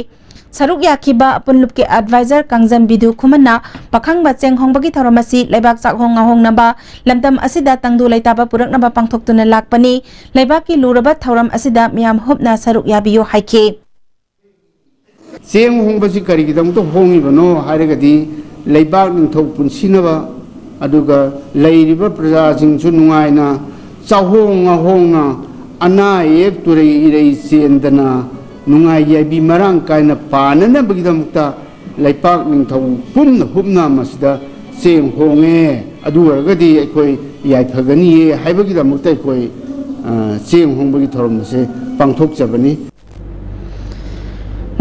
ꯁꯔꯨꯛ ꯌꯥꯈꯤꯕ ꯑꯄꯨꯟ ꯂꯨꯞꯀꯤ ꯑꯦꯗꯚꯥꯏꯖꯔ ꯀꯥꯡꯖꯝ ꯕꯤꯗꯨ ꯈꯨꯃꯟꯅ ꯄꯥꯈꯪꯕ ꯆꯦꯡ ꯍꯣꯡꯕꯒꯤ ꯊꯧꯔꯝ ꯑꯁꯤ ꯂꯩꯕꯥꯛ ꯆꯥꯛꯍꯣꯡ ꯉꯥꯍꯣꯡꯅꯕ, ꯂꯝꯗꯝ ꯑꯁꯤꯗ ꯇꯪꯗꯨ ꯂꯩꯇꯥꯕ ꯄꯨꯔꯛꯅꯕ ꯄꯥꯡꯊꯣꯛꯇꯨꯅ ꯂꯥꯛꯄꯅꯤ꯫ ꯂꯩꯕꯥꯛꯀꯤ ꯂꯨꯔꯕ ꯊꯧꯔꯝ ꯑꯁꯤꯗ ꯃꯤꯌꯥꯝ ꯍꯨꯞꯅ ꯁꯔꯨꯛ ꯌꯥꯕꯤꯌꯨ ꯍꯥꯏꯈꯤ꯫ ꯆꯦꯡ ꯍꯣꯡꯕꯁꯤ ꯀꯔꯤꯒꯤꯗꯃꯛꯇ ꯍꯣꯡꯉꯤꯕꯅꯣ ꯍꯥꯏꯔꯒꯗꯤ, ꯂꯩꯕꯥꯛ ꯅꯤꯡꯊꯧ ꯄꯨꯟꯁꯤꯅꯕ, ꯑꯗꯨꯒ ꯂꯩꯔꯤꯕ ꯄ꯭ꯔꯖꯥꯁꯤꯡꯁꯨ ꯅꯨꯡꯉꯥꯏꯅ ꯆꯥꯍꯣꯡ ꯉꯥꯍꯣꯡꯅ, ꯑꯅꯥ ꯑꯌꯦꯛ ꯇꯨꯔꯩ ꯏꯔꯩ ꯆꯦꯟꯗꯅ, ꯅꯨꯡꯉꯥꯏ ꯌꯥꯏꯕꯤ ꯃꯔꯥꯡ ꯀꯥꯏꯅ ꯄꯥꯟꯅꯅꯕꯒꯤꯗꯃꯛꯇ ꯂꯩꯄꯥꯛ ꯅꯤꯡꯊꯧ ꯄꯨꯝꯅ ꯍꯨꯞꯅ ꯃꯁꯤꯗ ꯆꯦꯡ ꯍꯣꯡꯉꯦ, ꯑꯗꯨ ꯑꯣꯏꯔꯒꯗꯤ ꯑꯩꯈꯣꯏ ꯌꯥꯏꯐꯒꯅꯤꯌꯦ ꯍꯥꯏꯕꯒꯤꯗꯃꯛꯇ ꯑꯩꯈꯣꯏ, ꯑ, ꯆꯦꯡ ꯍꯣꯡꯕꯒꯤ ꯊꯧꯔꯝ ꯑꯁꯦ ꯄꯥꯡꯊꯣꯛꯆꯕꯅꯤ꯫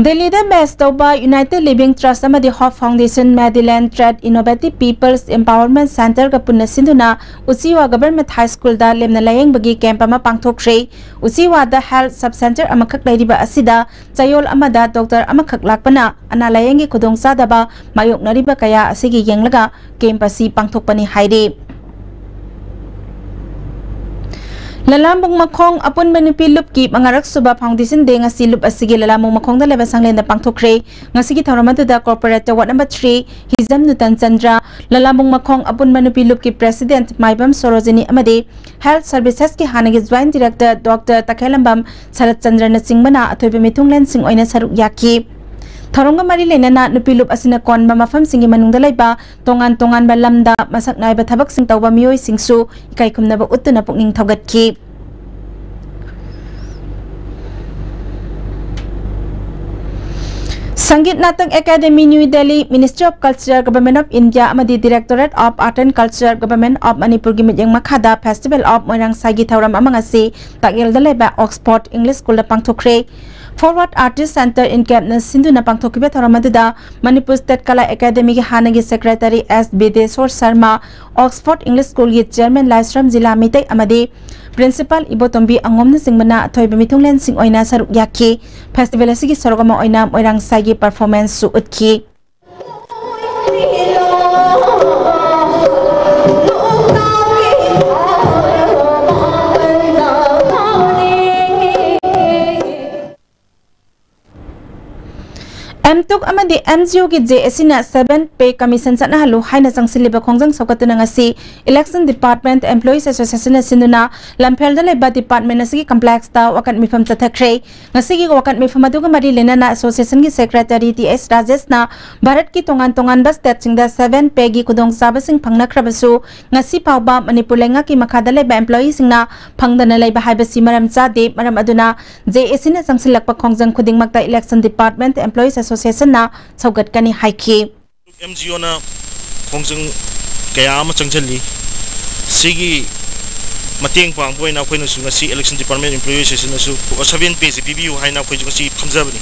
ꯗꯦꯜꯂꯤꯗ ꯕꯦꯁ ꯇꯧꯕ United Living Trust ꯑꯃꯗꯤ Hope Foundation, Medillion Trade, Innovative People's Empowerment Centreꯒ ꯄꯨꯟꯅ ꯁꯤꯟꯗꯨꯅ ꯎꯆꯤꯋꯥ Government High Schoolꯗ ꯂꯦꯝꯅ ꯂꯥꯌꯦꯡꯕꯒꯤ ꯀꯦꯝꯞ ꯑꯃ ꯄꯥꯡꯊꯣꯛꯈ꯭ꯔꯦ꯫ ꯎꯆꯤꯋꯥꯗ Health Sub Centre ꯑꯃꯈꯛ ꯂꯩꯔꯤꯕ ꯑꯁꯤꯗ ꯆꯌꯣꯜ ꯑꯃꯗ ꯗꯣꯛꯇꯔ ꯑꯃꯈꯛ ꯂꯥꯛꯄꯅ ꯑꯅꯥ ꯂꯥꯌꯦꯡꯒꯤ ꯈꯨꯗꯣꯡꯆꯥꯗꯕ ꯃꯥꯌꯣꯛꯅꯔꯤꯕ ꯀꯌꯥ ꯑꯁꯤꯒꯤ ꯌꯦꯡꯂꯒ ꯀꯦꯝꯞ ꯑꯁꯤ ꯄꯥꯡꯊꯣꯛꯄꯅꯤ ꯍꯥꯏꯔꯤ꯫ ꯂꯂꯥꯝꯕꯨꯡ ꯃꯈꯣꯡ ꯑꯄꯨꯟꯕ ꯅꯨꯄꯤ ꯂꯨꯞꯀꯤ ꯃꯉꯥꯔꯛ ꯁꯨꯕ Foundation Day ꯉꯁꯤ ꯂꯨꯞ ꯑꯁꯤꯒꯤ ꯂꯂꯥꯝꯕꯨꯡ ꯃꯈꯣꯡꯗ ꯂꯩꯕ ꯁꯪꯂꯦꯟꯗ ꯄꯥꯡꯊꯣꯛꯈ꯭ꯔꯦ꯫ ꯉꯁꯤꯒꯤ ꯊꯧꯔꯝ ꯑꯗꯨꯗ Corporator Ward number three ꯍꯤꯖꯝ ꯅꯨꯇꯟ ꯆꯟꯗ꯭ꯔ, ꯂꯂꯥꯝꯕꯨꯡ ꯃꯈꯣꯡ ꯑꯄꯨꯟꯕ ꯅꯨꯄꯤ ꯂꯨꯞꯀꯤ President ꯃꯥꯏꯕꯝ ꯁꯣꯔꯣꯖꯤꯅꯤ ꯑꯃꯗꯤ Health Servicesꯀꯤ ꯍꯥꯟꯅꯒꯤ Joint Director Doctor ꯇꯈꯦꯜꯂꯝꯕꯝ ꯁꯔꯠ ꯆꯟꯗ꯭ꯔꯅꯆꯤꯡꯕꯅ ꯑꯊꯣꯏꯕ ꯃꯤꯊꯨꯡꯂꯦꯟꯁꯤꯡ ꯑꯣꯏꯅ ꯁꯔꯨꯛ ꯌꯥꯈꯤ꯫ ꯊꯧꯔꯝꯒ ꯃꯔꯤ ꯂꯩꯅꯅ ꯅꯨꯄꯤ ꯂꯨꯞ ꯑꯁꯤꯅ ꯀꯣꯟꯕ ꯃꯐꯝꯁꯤꯡꯒꯤ ꯃꯅꯨꯡꯗ ꯂꯩꯕ ꯇꯣꯉꯥꯟ ꯇꯣꯉꯥꯟꯕ ꯂꯝꯗ ꯃꯁꯛ ꯅꯥꯏꯕ ꯊꯕꯛꯁꯤꯡ ꯇꯧꯕ ꯃꯤꯑꯣꯏꯁꯤꯡꯁꯨ ꯏꯀꯥꯏ ꯈꯨꯝꯅꯕ ꯎꯠꯇꯨꯅ ꯄꯨꯛꯅꯤꯡ ꯊꯧꯒꯠꯈꯤ꯫ Sangeet Natak academy, New Delhi, Ministry of Culture, Government of India ꯑꯃꯗꯤ Directorate of Art and Culture, Government of ꯃꯅꯤꯄꯨꯔꯒꯤ ꯃꯤꯠꯌꯦꯡ ꯃꯈꯥꯗ Festival of ꯃꯣꯏꯔꯥꯡ ꯁꯥꯏꯒꯤ ꯊꯧꯔꯝ ꯑꯃ ꯉꯁꯤ ꯇꯥꯛꯌꯦꯜꯗ ꯂꯩꯕ Oxford English Schoolꯗ ꯄꯥꯡꯊꯣꯛꯈ꯭ꯔꯦ꯫ Forward Artist Centre INCAPꯅ ꯁꯤꯟꯗꯨꯅ ꯄꯥꯡꯊꯣꯛꯈꯤꯕ ꯊꯧꯔꯝ ꯑꯗꯨꯗ ꯃꯅꯤꯄꯨꯔ State ꯀꯂꯥ ꯑꯦꯀꯥꯗꯦꯃꯤꯒꯤ ꯍꯥꯟꯅꯒꯤ Secretary ꯑꯦꯁ ꯕꯤꯗꯦꯁꯣꯔ ꯁꯔꯃ, Oxford English Schoolꯒꯤ Chairman ꯂꯥꯏꯁ꯭ꯔꯝ ꯖꯤꯂꯥ ꯃꯤꯇꯩ ꯑꯃꯗꯤ Principal ꯏꯕꯣꯇꯣꯝꯕꯤ ꯑꯉꯣꯝꯅꯆꯤꯡꯕꯅ ꯑꯊꯣꯏꯕ ꯃꯤꯊꯨꯡꯂꯦꯟꯁꯤꯡ ꯑꯣꯏꯅ ꯁꯔꯨꯛ ꯌꯥꯈꯤ꯫ Festival ꯑꯁꯤꯒꯤ ꯁꯔꯨꯛ ꯑꯃ ꯑꯣꯏꯅ ꯃꯣꯏꯔꯥꯡ ꯁꯥꯏꯒꯤ performanceꯁꯨ ꯎꯠꯈꯤ꯫ ꯑꯦꯝꯇꯨꯛ ꯑꯃꯗꯤ ꯑꯦꯝꯖꯤꯌꯨꯒꯤ ꯖꯦ ꯑꯦꯁꯤꯅ seven pay commission ꯆꯠꯅꯍꯜꯂꯨ ꯍꯥꯏꯅ ꯆꯪꯁꯤꯜꯂꯤꯕ ꯈꯣꯡꯖꯪ ꯁꯧꯒꯠꯇꯨꯅ ꯉꯁꯤ Election Department Employees Associationꯅ ꯁꯤꯟꯗꯨꯅ ꯂꯝꯐꯦꯜꯗ ꯂꯩꯕ department ꯑꯁꯤꯒꯤ complexꯇ ꯋꯥꯀꯠ ꯃꯤꯐꯝ ꯆꯠꯊꯈ꯭ꯔꯦ꯫ ꯉꯁꯤꯒꯤ ꯋꯥꯀꯠ ꯃꯤꯐꯝ ꯑꯗꯨꯒ ꯃꯔꯤ ꯂꯩꯅꯅ associationꯒꯤ Secretary ꯇꯤ ꯑꯦꯁ ꯔꯥꯖꯦꯁꯅ ꯚꯥꯔꯠꯀꯤ ꯇꯣꯉꯥꯟ ꯇꯣꯉꯥꯟꯕ stateꯁꯤꯡꯗ seven payꯒꯤ ꯈꯨꯗꯣꯡꯆꯥꯕꯁꯤꯡ ꯐꯪꯅꯈ꯭ꯔꯕꯁꯨ ꯉꯁꯤ ꯐꯥꯎꯕ ꯃꯅꯤꯄꯨꯔ ꯂꯩꯉꯥꯛꯀꯤ ꯃꯈꯥꯗ ꯂꯩꯕ employeeꯁꯤꯡꯅ ꯐꯪꯗꯅ ꯂꯩꯕ ꯍꯥꯏꯕꯁꯤ ꯃꯔꯝ ꯆꯥꯗꯦ꯫ ꯃꯔꯝ ꯑꯗꯨꯅ ꯖꯦ ꯑꯦꯁꯤꯅ ꯆꯪꯁꯤꯜꯂꯛꯄ ꯈꯣꯡꯖꯪ ꯈꯨꯗꯤꯡꯃꯛꯇ Election Department Employees Associationꯅ ꯁꯧꯒꯠꯀꯅꯤ ꯍꯥꯏꯈꯤ꯫ ꯑꯦꯝꯖꯤꯌꯨꯅ ꯈꯣꯡꯖꯪ ꯀꯌꯥ ꯑꯃ ꯆꯪꯁꯤꯜꯂꯤ꯫ ꯁꯤꯒꯤ ꯃꯇꯦꯡ ꯄꯥꯡꯕ ꯑꯣꯏꯅ ꯑꯩꯈꯣꯏꯅꯁꯨ ꯉꯁꯤ Election Department Employee Associationꯅꯁꯨ seven payꯁꯤ ꯄꯤꯕꯤꯌꯨ ꯍꯥꯏꯅ ꯑꯩꯈꯣꯏꯁꯨ ꯉꯁꯤ ꯐꯝꯖꯕꯅꯤ꯫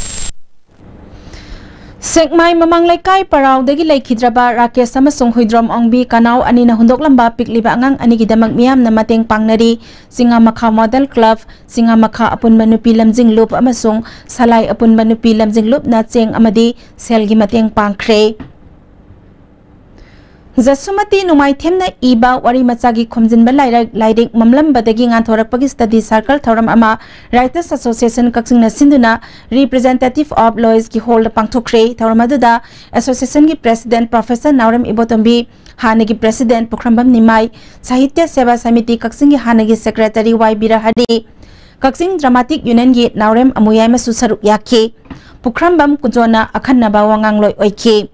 ꯁꯦꯛꯃꯥꯏ ꯃꯃꯥꯡ ꯂꯩꯀꯥꯏ ꯄꯔꯥꯎꯗꯒꯤ ꯂꯩꯈꯤꯗ꯭ꯔꯕ ꯔꯥꯀꯦꯁ ꯑꯃꯁꯨꯡ ꯍꯨꯏꯗ꯭ꯔꯣꯝ ꯑꯣꯡꯕꯤ ꯀꯅꯥꯎ ꯑꯅꯤꯅ ꯍꯨꯟꯗꯣꯛꯂꯝꯕ ꯄꯤꯛꯂꯤꯕ ꯑꯉꯥꯡ ꯑꯅꯤꯒꯤꯗꯃꯛ ꯃꯤꯌꯥꯝꯅ ꯃꯇꯦꯡ ꯄꯥꯡꯅꯔꯤ꯫ ꯆꯤꯡꯉꯥꯃꯈꯥ ꯃꯣꯗꯦꯜ ꯀ꯭ꯂꯕ, ꯆꯤꯡꯉꯥꯃꯈꯥ ꯑꯄꯨꯟꯕ ꯅꯨꯄꯤ ꯂꯝꯖꯤꯡ ꯂꯨꯞ ꯑꯃꯁꯨꯡ ꯁꯂꯥꯏ ꯑꯄꯨꯟꯕ ꯅꯨꯄꯤ ꯂꯝꯖꯤꯡ ꯂꯨꯞꯅ ꯆꯦꯡ ꯑꯃꯗꯤ ꯁꯦꯜꯒꯤ ꯃꯇꯦꯡ ꯄꯥꯡꯈ꯭ꯔꯦ꯫ ꯖꯁꯨꯃꯇꯤ ꯅꯣꯡꯃꯥꯏꯊꯦꯝꯅ ꯏꯕ ꯋꯥꯔꯤ ꯃꯆꯥꯒꯤ ꯈꯣꯝꯖꯤꯟꯕ ꯂꯥꯏꯔꯤꯛ, ꯂꯥꯏꯔꯤꯛ ꯃꯝꯂꯝꯕꯗꯒꯤ ꯉꯥꯟꯊꯣꯔꯛꯄꯒꯤ study circle ꯊꯧꯔꯝ ꯑꯃ Writers Association ꯀꯛꯆꯤꯡꯅ ꯁꯤꯟꯗꯨꯅ Representative of Lois ꯀꯤ ꯍꯣꯜꯗ ꯄꯥꯡꯊꯣꯛꯈ꯭ꯔꯦ꯫ ꯊꯧꯔꯝ ꯑꯗꯨꯗ association ꯒꯤ president Professor ꯅꯥꯎꯔꯦꯝ ꯏꯕꯣꯇꯣꯝꯕꯤ, ꯍꯥꯟꯅꯒꯤ president ꯄꯨꯈ꯭ꯔꯝꯕꯝ ꯅꯤꯃꯥꯏ, ꯁꯥꯍꯤꯇ꯭ꯌ ꯁꯦꯕꯥ ꯁꯃꯤꯇꯤ ꯀꯛꯆꯤꯡꯒꯤ ꯍꯥꯟꯅꯒꯤ secretary ꯋꯥꯏ ꯕꯤꯔꯍꯔꯤ, ꯀꯛꯆꯤꯡ Dramatic Union ꯒꯤ ꯅꯥꯎꯔꯦꯝ ꯑꯃꯨꯌꯥꯏꯃꯁꯨ ꯁꯔꯨꯛ ꯌꯥꯈꯤ꯫ ꯄꯨꯈ꯭ꯔꯝꯕꯝ ꯀꯨꯟꯖꯣꯅ ꯑꯈꯟꯅꯕ ꯋꯥꯉꯥꯡꯂꯣꯏ ꯑꯣꯏꯈꯤ꯫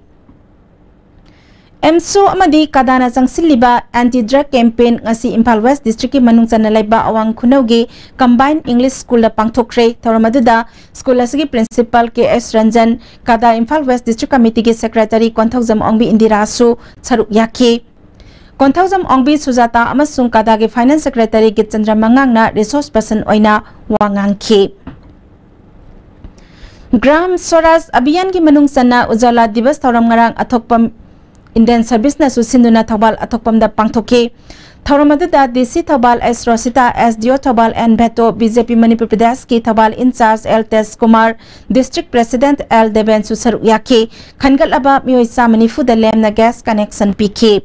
ꯑꯦꯝꯁꯨ ꯑꯃꯗꯤ ꯀꯗꯥꯅ ꯆꯪꯁꯤꯜꯂꯤꯕ anti drug campaign ꯉꯁꯤ ꯏꯝꯐꯥꯜ West District ꯀꯤ ꯃꯅꯨꯡ ꯆꯟꯅ ꯂꯩꯕ ꯑꯋꯥꯡ ꯈꯨꯅꯧꯒꯤ Combined English School ꯗ ꯄꯥꯡꯊꯣꯛꯈ꯭ꯔꯦ꯫ ꯊꯧꯔꯝ ꯑꯗꯨꯗ school ꯑꯁꯤꯒꯤ principal ꯀꯦ ꯑꯦꯁ ꯔꯟꯖꯟ, ꯀꯗꯥ ꯏꯝꯐꯥꯜ West District Committee ꯒꯤ secretary ꯀꯣꯟꯊꯧꯖꯝ ꯑꯣꯡꯕꯤ ꯏꯟꯗꯤꯔꯥꯁꯨ ꯁꯔꯨꯛ ꯌꯥꯈꯤ꯫ ꯀꯣꯟꯊꯧꯖꯝ ꯑꯣꯡꯕꯤ ꯁꯨꯖꯥꯇꯥ ꯑꯃꯁꯨꯡ ꯀꯗꯥꯒꯤ finance secretary ꯒꯤꯠꯆꯟꯗ꯭ꯔ ꯃꯉꯥꯡꯅ resource person ꯑꯣꯏꯅ ꯋꯥ ꯉꯥꯡꯈꯤ꯫ ꯒ꯭ꯔꯥꯝ ꯁ꯭ꯋꯔꯥꯖ ꯑꯚꯤꯌꯥꯟꯒꯤ ꯃꯅꯨꯡ ꯆꯟꯅ ꯎꯖꯥꯂꯥ ꯗꯤꯕꯁ ꯊꯧꯔꯝ ꯉꯔꯥꯡ ꯑꯊꯣꯛꯄꯝ Indian Service ꯅꯁꯨ ꯁꯤꯟꯗꯨꯅ ꯊꯧꯕꯥꯜ ꯑꯊꯣꯛꯄꯝꯗ ꯄꯥꯡꯊꯣꯛꯈꯤ꯫ ꯊꯧꯔꯝ ꯑꯗꯨꯗ ꯗꯤ ꯁꯤ ꯊꯧꯕꯥꯜ ꯑꯦꯁ ꯔꯣꯁꯤꯇꯥ, S D O Thoubal N ꯚꯦꯇꯣ, ꯕꯤ ꯖꯦ ꯄꯤ ꯃꯅꯤꯄꯨꯔ ꯄ꯭ꯔꯗꯦꯁꯀꯤ Thoubal in charge L Tej Kumar, district president L ꯗꯦꯕꯦꯟꯁꯨ ꯁꯔꯨꯛ ꯌꯥꯈꯤ꯫ ꯈꯟꯒꯠꯂꯕ ꯃꯤꯑꯣꯏ ꯆꯥꯝꯃ ꯅꯤꯐꯨꯗ ꯂꯦꯝꯅ gas connection ꯄꯤꯈꯤ꯫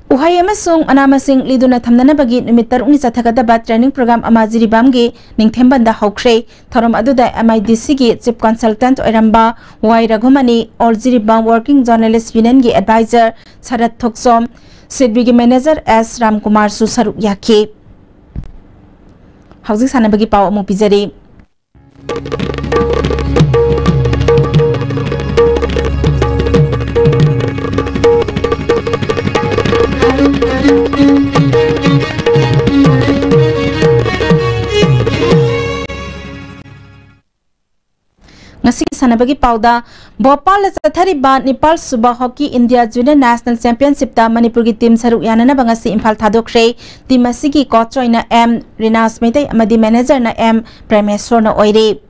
ꯎꯍꯩ ꯑꯃꯁꯨꯡ ꯃꯅꯥ ꯃꯁꯤꯡ ꯂꯤꯗꯨꯅ ꯊꯝꯅꯅꯕꯒꯤ ꯅꯨꯃꯤꯠ ꯇꯔꯨꯛꯅꯤ ꯆꯠꯊꯒꯗꯕ training program ꯑꯃ ꯖꯤꯔꯤꯕꯥꯝꯒꯤ ꯅꯤꯡꯊꯦꯝꯕꯟꯗ ꯍꯧꯈ꯭ꯔꯦ꯫ ꯊꯧꯔꯝ ꯑꯗꯨꯗ ꯑꯦꯝ ꯑꯥꯏ ꯗꯤ ꯁꯤꯒꯤ chief consultant ꯑꯣꯏꯔꯝꯕ ꯋꯥꯏ ꯔꯘꯨꯃꯅꯤ, All Jiribam Working Journalist Union ꯒꯤ advisor ꯁꯔꯠ ꯊꯣꯛꯆꯣꯝ, ꯁꯤꯗꯕꯤꯒꯤ manager ꯑꯦꯁ ꯔꯥꯝꯀꯨꯃꯥꯔꯁꯨ ꯁꯔꯨꯛ ꯌꯥꯈꯤ꯫ ꯍꯧꯖꯤꯛ ꯁꯥꯟꯅꯕꯒꯤ ꯄꯥꯎ ꯑꯃꯨꯛ ꯄꯤꯖꯔꯤ꯫ ꯉꯁꯤꯒꯤ ꯁꯥꯟꯅꯕꯒꯤ ꯄꯥꯎꯗ, ꯚꯣꯄꯥꯜꯗ ꯆꯠꯊꯔꯤꯕ ꯅꯤꯄꯥꯜ ꯁꯨꯕ Hockey India Junior National Championship ꯇ ꯃꯅꯤꯄꯨꯔꯒꯤ team ꯁꯔꯨꯛ ꯌꯥꯅꯅꯕ ꯉꯁꯤ ꯏꯝꯐꯥꯜ ꯊꯥꯗꯣꯛꯈ꯭ꯔꯦ꯫ Team ꯑꯁꯤꯒꯤ coach ꯑꯣꯏꯅ ꯑꯦꯝ ꯔꯤꯅꯥꯁ ꯃꯩꯇꯩ ꯑꯃꯗꯤ manager ꯅ ꯑꯦꯝ ꯄ꯭ꯔꯦꯃꯦꯁꯣꯔꯅ ꯑꯣꯏꯔꯤ꯫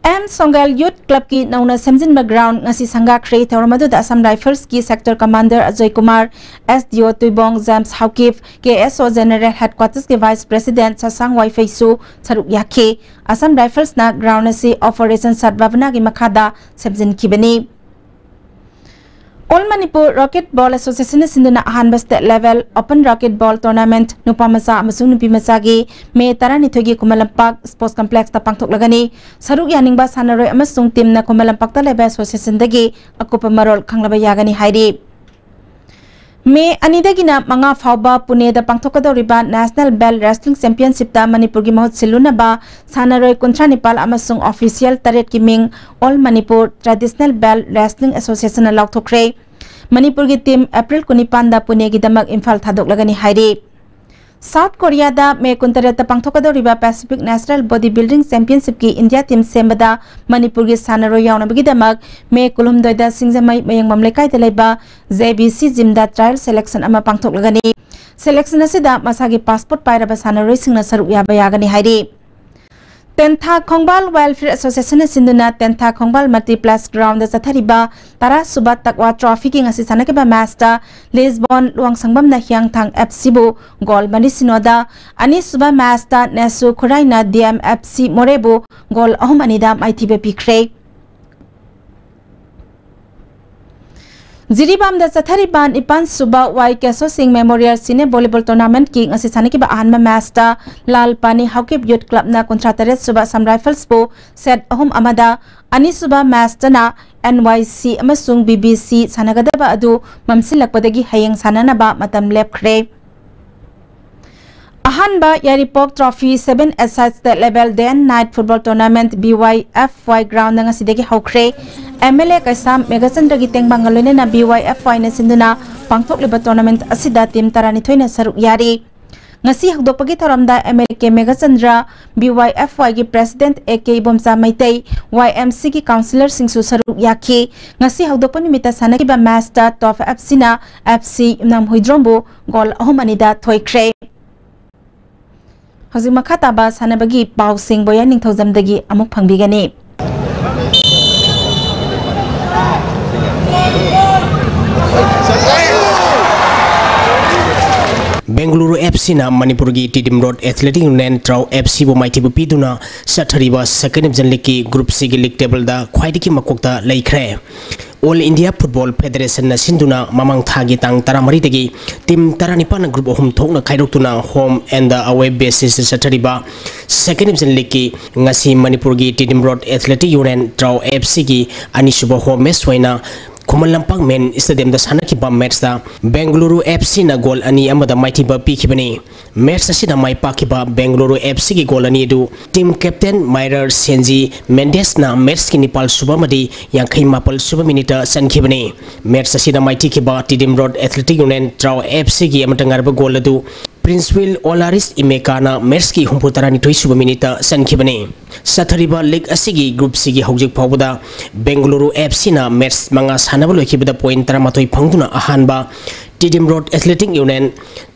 ꯑꯦꯝ ꯁꯣꯡꯒꯥꯜ ꯌꯨꯊ ꯀ꯭ꯂꯕꯀꯤ ꯅꯧꯅ ꯁꯦꯝꯖꯤꯟꯕ ꯒ꯭ꯔꯥꯎꯟ ꯉꯁꯤ ꯁꯪꯒꯥꯈ꯭ꯔꯦ꯫ ꯊꯧꯔꯝ ꯑꯗꯨꯗ ꯑꯁꯥꯝ ꯔꯥꯏꯐꯜꯁꯀꯤ sector commander Ajoy Kumar, S D O Tuibong James Haokip, K S O general ꯍꯦꯗꯀ꯭ꯋꯥꯇꯔꯁꯀꯤ ꯚꯥꯏꯁ ꯄ꯭ꯔꯦꯁꯤꯗꯦꯟꯠ ꯁꯁꯥꯡ ꯋꯥꯏꯐꯩꯁꯨ ꯁꯔꯨꯛ ꯌꯥꯈꯤ꯫ ꯑꯁꯥꯝ ꯔꯥꯏꯐꯜꯁꯅ ꯒ꯭ꯔꯥꯎꯟ ꯑꯁꯤ ꯑꯣꯄꯔꯦꯁꯟ ꯁꯗꯚꯥꯕꯅꯥꯒꯤ ꯃꯈꯥꯗ ꯁꯦꯝꯖꯤꯟꯈꯤꯕꯅꯤ꯫ ꯑꯣꯜ ꯃꯅꯤꯄꯨꯔ ꯔꯣꯀꯦꯠ ꯕꯣꯜ ꯑꯦꯁꯣꯁꯤꯌꯦꯁꯟꯅ ꯁꯤꯟꯗꯨꯅ ꯑꯍꯥꯟꯕ state level open rocket ball tournament ꯅꯨꯄꯥ ꯃꯆꯥ ꯑꯃꯁꯨꯡ ꯅꯨꯄꯤ ꯃꯆꯥꯒꯤ ꯃꯦ ꯇꯔꯥꯅꯤꯊꯣꯏꯒꯤ ꯈꯨꯃꯟ ꯂꯝꯄꯥꯛ ꯁ꯭ꯄꯣꯔꯠꯁ ꯀꯝꯄ꯭ꯂꯦꯛꯁꯇ ꯄꯥꯡꯊꯣꯛꯂꯒꯅꯤ꯫ ꯁꯔꯨꯛ ꯌꯥꯅꯤꯡꯕ ꯁꯥꯟꯅꯔꯣꯏ ꯑꯃꯁꯨꯡ ꯇꯤꯝꯅ ꯈꯨꯃꯟ ꯂꯝꯄꯥꯛꯇ ꯂꯩꯕ ꯑꯦꯁꯣꯁꯤꯌꯦꯁꯟꯗꯒꯤ ꯑꯀꯨꯞꯄ ꯃꯔꯣꯜ ꯈꯪꯂꯕ ꯌꯥꯒꯅꯤ ꯍꯥꯏꯔꯤ꯫ ꯃꯦ ꯑꯅꯤꯗꯒꯤꯅ ꯃꯉꯥ ꯐꯥꯎꯕ ꯄꯨꯅꯦꯗ ꯄꯥꯡꯊꯣꯛꯀꯗꯧꯔꯤꯕ ꯅꯦꯁꯅꯦꯜ ꯕꯦꯜ ꯔꯦꯁꯂꯤꯡ ꯆꯦꯝꯄꯤꯌꯟꯁꯤꯞꯇ ꯃꯅꯤꯄꯨꯔꯒꯤ ꯃꯍꯨꯠ ꯁꯤꯜꯂꯨꯅꯕ ꯁꯥꯟꯅꯔꯣꯏ ꯀꯨꯟꯊ꯭ꯔꯥ ꯅꯤꯄꯥꯜ ꯑꯃꯁꯨꯡ ꯑꯣꯐꯤꯁꯤꯌꯦꯜ ꯇꯔꯦꯠꯀꯤ ꯃꯤꯡ all Manipur traditional belt wrestling ꯑꯦꯁꯣꯁꯤꯌꯦꯁꯟꯅ ꯂꯥꯎꯊꯣꯛꯈ꯭ꯔꯦ꯫ ꯃꯅꯤꯄꯨꯔꯒꯤ ꯇꯤꯝ ꯑꯦꯄ꯭ꯔꯤꯜ ꯀꯨꯟꯅꯤꯄꯥꯟꯗ ꯄꯨꯅꯦꯒꯤꯗꯃꯛ ꯏꯝꯐꯥꯜ ꯊꯥꯗꯣꯛꯂꯒꯅꯤ ꯍꯥꯏꯔꯤ꯫ ꯁꯥꯎꯠ ꯀꯣꯔꯤꯌꯥꯗ ꯃꯦ ꯀꯨꯟꯇꯔꯦꯠꯇ ꯄꯥꯡꯊꯣꯛꯀꯗꯧꯔꯤꯕ ꯄꯦꯁꯤꯐꯤꯛ ꯅꯦꯆꯔꯦꯜ ꯕꯣꯗꯤ ꯕꯤꯜꯗꯤꯡ ꯆꯦꯝꯄꯤꯌꯟꯁꯤꯞꯀꯤ ꯏꯟꯗꯤꯌꯥ ꯇꯤꯝ ꯁꯦꯝꯕꯗ ꯃꯅꯤꯄꯨꯔꯒꯤ ꯁꯥꯟꯅꯔꯣꯏ ꯌꯥꯎꯅꯕꯒꯤꯗꯃꯛ ꯃꯦ ꯀꯨꯟꯍꯨꯝꯗꯣꯏꯗ ꯁꯤꯡꯖꯃꯩ ꯃꯌꯥꯡꯕꯝ ꯂꯩꯀꯥꯏꯗ ꯂꯩꯕ J B C ꯖꯤꯝꯗ trial selection ꯑꯃ ꯄꯥꯡꯊꯣꯛꯂꯒꯅꯤ꯫ ꯁꯦꯂꯦꯛꯁꯟ ꯑꯁꯤꯗ ꯃꯁꯥꯒꯤ ꯄꯥꯁꯄꯣꯔꯠ ꯄꯥꯏꯔꯕ ꯁꯥꯟꯅꯔꯣꯏꯁꯤꯡꯅ ꯁꯔꯨꯛ ꯌꯥꯕ ꯌꯥꯒꯅꯤ ꯍꯥꯏꯔꯤ꯫ ꯇꯦꯟꯊꯥ ꯈꯣꯡꯕꯥꯜ ꯋꯦꯜꯐꯤꯌꯔ ꯑꯦꯁꯣꯁꯤꯌꯦꯁꯟꯅ ꯁꯤꯟꯗꯨꯅ ꯇꯦꯟꯊꯥ ꯈꯣꯡꯕꯥꯜ ꯃꯜꯇꯤꯄ꯭ꯂꯦꯛꯁ ꯒ꯭ꯔꯥꯎꯟꯗ ꯆꯠꯊꯔꯤꯕ ꯇꯔꯥ ꯁꯨꯕ ꯇꯛꯋꯥ ꯇ꯭ꯔꯣꯐꯤꯒꯤ ꯉꯁꯤ ꯁꯥꯟꯅꯈꯤꯕ ꯃꯦꯆꯇ ꯂꯤꯁꯕꯣꯟ ꯂꯨꯋꯥꯡꯁꯪꯕꯝꯅ ꯍꯤꯌꯥꯡꯊꯥꯡ ꯑꯦꯐ ꯁꯤꯕꯨ ꯒꯣꯜ ꯃꯔꯤ ꯁꯤꯅꯣꯗ, ꯑꯅꯤꯁꯨꯕ ꯃꯦꯆꯇ ꯅꯦꯁꯨ ꯈꯨꯔꯥꯏꯅ D M F C ꯃꯣꯔꯦꯕꯨ goal ꯑꯍꯨꯝ ꯑꯅꯤꯗ ꯃꯥꯏꯊꯤꯕ ꯄꯤꯈ꯭ꯔꯦ꯫ ꯖꯤꯔꯤꯕꯥꯝꯗ ꯆꯠꯊꯔꯤꯕ ꯅꯤꯄꯥꯟ ꯁꯨꯕ ꯋꯥꯏ ꯀꯦꯁꯣ ꯁꯤꯡ ꯃꯦꯃꯣꯔꯤꯌꯦꯜ ꯁꯤꯅꯤꯌꯔ ꯚꯣꯂꯤꯕꯣꯜ ꯇꯣꯔꯅꯥꯃꯦꯟꯠꯀꯤ ꯉꯁꯤ ꯁꯥꯟꯅꯈꯤꯕ ꯑꯍꯥꯟꯕ ꯃꯦꯆꯇ ꯂꯥꯜ ꯄꯥꯅꯤ ꯍꯥꯎꯀꯤꯞ ꯌꯨꯠ ꯀ꯭ꯂꯕꯅ ꯀꯨꯟꯊ꯭ꯔꯥ ꯇꯔꯦꯠ ꯁꯨꯕ ꯑꯁꯥꯝ ꯔꯥꯏꯐꯜꯁꯄꯨ ꯁꯦꯠ ꯑꯍꯨꯝ ꯑꯃꯗ, ꯑꯅꯤꯁꯨꯕ ꯃꯦꯆꯇꯅ ꯑꯦꯟ ꯋꯥꯏ ꯁꯤ ꯑꯃꯁꯨꯡ ꯕꯤ ꯕꯤ ꯁꯤ ꯁꯥꯟꯅꯒꯗꯕ ꯑꯗꯨ ꯃꯝꯁꯤꯜꯂꯛꯄꯗꯒꯤ ꯍꯌꯦꯡ ꯁꯥꯟꯅꯅꯕ ꯃꯇꯝ ꯂꯦꯞꯈ꯭ꯔꯦ꯫ ꯑꯍꯥꯟꯕ ꯌꯥꯏꯔꯤꯄꯣꯛ trophy seven-a-side state level day and night football tournament B Y F Y ground ꯉꯁꯤꯗꯒꯤ ꯍꯧꯈ꯭ꯔꯦ꯫ ꯑꯦꯝ ꯑꯦꯜ ꯑꯦ ꯀꯩꯁꯥꯝ ꯃꯦꯘꯆꯟꯗ꯭ꯔꯒꯤ ꯇꯦꯡꯕꯥꯡꯒ ꯂꯣꯏꯅꯅ B Y F Y ꯅ ꯁꯤꯟꯗꯨꯅ ꯄꯥꯡꯊꯣꯛꯂꯤꯕ ꯇꯣꯔꯅꯥꯃꯦꯟꯠ ꯑꯁꯤꯗ ꯇꯤꯝ ꯇꯔꯥꯅꯤꯊꯣꯏꯅ ꯁꯔꯨꯛ ꯌꯥꯔꯤ꯫ ꯉꯁꯤ ꯍꯧꯗꯣꯛꯄꯒꯤ ꯊꯧꯔꯝꯗ M L A K Meghachandra, B Y F Y ꯒꯤ president A K Ibomcha Meitei, Y M C ꯒꯤ ꯀꯥꯎꯟꯁꯤꯂꯔꯁꯤꯡꯁꯨ ꯁꯔꯨꯛ ꯌꯥꯈꯤ꯫ ꯉꯁꯤ ꯍꯧꯗꯣꯛꯄ ꯅꯨꯃꯤꯠꯇ ꯁꯥꯟꯅꯈꯤꯕ ꯃꯦꯆꯇ ꯇꯣꯞ ꯑꯦꯐ ꯁꯤꯅ ꯑꯦꯐ ꯁꯤ ꯌꯨꯝꯅꯥꯝ ꯍꯨꯏꯗ꯭ꯔꯣꯝꯕꯨ ꯒꯣꯜ ꯑꯍꯨꯝ ꯑꯅꯤꯗ ꯊꯣꯏꯈ꯭ꯔꯦ꯫ ꯍꯧꯖꯤꯛ ꯃꯈꯥ ꯇꯥꯕ ꯁꯥꯟꯅꯕꯒꯤ ꯄꯥꯎꯁꯤꯡ ꯕꯣꯌꯥ ꯅꯤꯡꯊꯧꯖꯝꯗꯒꯤ ꯑꯃꯨꯛ ꯐꯪꯕꯤꯒꯅꯤ꯫ ꯕꯦꯡꯒꯂꯨꯔꯨ ꯑꯦꯐ ꯁꯤꯅ ꯃꯅꯤꯄꯨꯔꯒꯤ Tiddim road athletic union, ꯇ꯭ꯔꯥꯎ F ꯁꯤꯕꯨ ꯃꯥꯏꯊꯤꯕ ꯄꯤꯗꯨꯅ ꯆꯠꯊꯔꯤꯕ ꯁꯦꯀꯦꯟ ꯗꯤꯕꯤꯖꯟ ꯂꯤꯒꯀꯤ ꯒ꯭ꯔꯨꯞ ꯁꯤꯒꯤ ꯂꯤꯒ ꯇꯦꯕꯜꯗ ꯈ꯭ꯋꯥꯏꯗꯒꯤ ꯃꯀꯣꯛꯇ ꯂꯩꯈ꯭ꯔꯦ꯫ ꯑꯣꯜ ꯏꯟꯗꯤꯌꯥ ꯐꯨꯠꯕꯣꯜ ꯐꯦꯗꯔꯦꯁꯟꯅ ꯁꯤꯟꯗꯨꯅ ꯃꯃꯥꯡ ꯊꯥꯒꯤ ꯇꯥꯡ ꯇꯔꯥꯃꯔꯤꯗꯒꯤ ꯇꯤꯝ ꯇꯔꯥꯅꯤꯄꯥꯟꯅ ꯒ꯭ꯔꯨꯞ ꯑꯍꯨꯝ ꯊꯣꯛꯅ ꯈꯥꯏꯗꯣꯛꯇꯨꯅ ꯍꯣꯝ ꯑꯦꯟ ꯗ ꯑꯋꯦ ꯕꯦꯁꯤꯁꯇ ꯆꯠꯊꯔꯤꯕ ꯁꯦꯀꯦꯟ ꯗꯤꯕꯤꯖꯟ ꯂꯤꯒꯀꯤ ꯉꯁꯤ ꯃꯅꯤꯄꯨꯔꯒꯤ Tiddim road athletic union, ꯇ꯭ꯔꯥꯎ F ꯁꯤꯒꯤ ꯑꯅꯤꯁꯨꯕ ꯍꯣꯝ ꯃꯦꯆ ꯑꯣꯏꯅ ꯈꯨꯃꯟ ꯂꯝꯄꯥꯛ ꯃꯦꯟ ꯁ꯭ꯇꯦꯗꯤꯌꯝꯗ ꯁꯥꯟꯅꯈꯤꯕ ꯃꯦꯆꯇ ꯕꯦꯡꯒꯂꯨꯔꯨ ꯑꯦꯐ ꯁꯤꯅ ꯒꯣꯜ ꯑꯅꯤ ꯑꯃꯗ ꯃꯥꯏꯊꯤꯕ ꯄꯤꯈꯤꯕꯅꯤ꯫ ꯃꯦꯆ ꯑꯁꯤꯗ ꯃꯥꯏ ꯄꯥꯛꯈꯤꯕ ꯕꯦꯡꯒꯂꯨꯔꯨ ꯑꯦꯐ ꯁꯤꯒꯤ ꯒꯣꯜ ꯑꯅꯤ ꯑꯗꯨ ꯇꯤꯝ ꯀꯦꯞꯇꯦꯟ ꯃꯥꯏꯔꯔ ꯁꯦꯟꯖꯤ ꯃꯦꯟꯗꯦꯁꯅ ꯃꯦꯆꯀꯤ ꯅꯤꯄꯥꯜ ꯁꯨꯕ ꯑꯃꯗꯤ ꯌꯥꯡꯈꯩ ꯃꯥꯄꯜ ꯁꯨꯕ ꯃꯤꯅꯤꯠꯇ ꯆꯟꯈꯤꯕꯅꯤ꯫ ꯃꯦꯆ ꯑꯁꯤꯗ ꯃꯥꯏꯊꯤꯈꯤꯕ Tiddim road athletic union, ꯇ꯭ꯔꯥꯎ F ꯁꯤꯒꯤ ꯑꯃꯠꯇ ꯉꯥꯏꯔꯕ ꯒꯣꯜ ꯑꯗꯨ ꯄ꯭ꯔꯤꯟꯁꯋꯤꯜ ꯑꯣꯂꯥꯔꯤꯁ ꯏꯃꯦꯀꯥꯅ ꯃꯦꯆꯀꯤ ꯍꯨꯝꯐꯨ ꯇꯔꯥꯅꯤꯊꯣꯏ ꯁꯨꯕ ꯃꯤꯅꯤꯠꯇ ꯆꯟꯈꯤꯕꯅꯤ꯫ ꯆꯠꯊꯔꯤꯕ ꯂꯤꯒ ꯑꯁꯤꯒꯤ ꯒ꯭ꯔꯨꯞ ꯁꯤꯒꯤ ꯍꯧꯖꯤꯛ ꯐꯥꯎꯕꯗ ꯕꯦꯡꯒꯂꯨꯔꯨ ꯑꯦꯐ ꯁꯤꯅ ꯃꯦꯆ ꯃꯉꯥ ꯁꯥꯟꯅꯕ ꯂꯣꯏꯈꯤꯕꯗ ꯄꯣꯏꯟ ꯇꯔꯥꯃꯥꯊꯣꯏ ꯐꯪꯗꯨꯅ ꯑꯍꯥꯟꯕ, Tiddim road athletic union,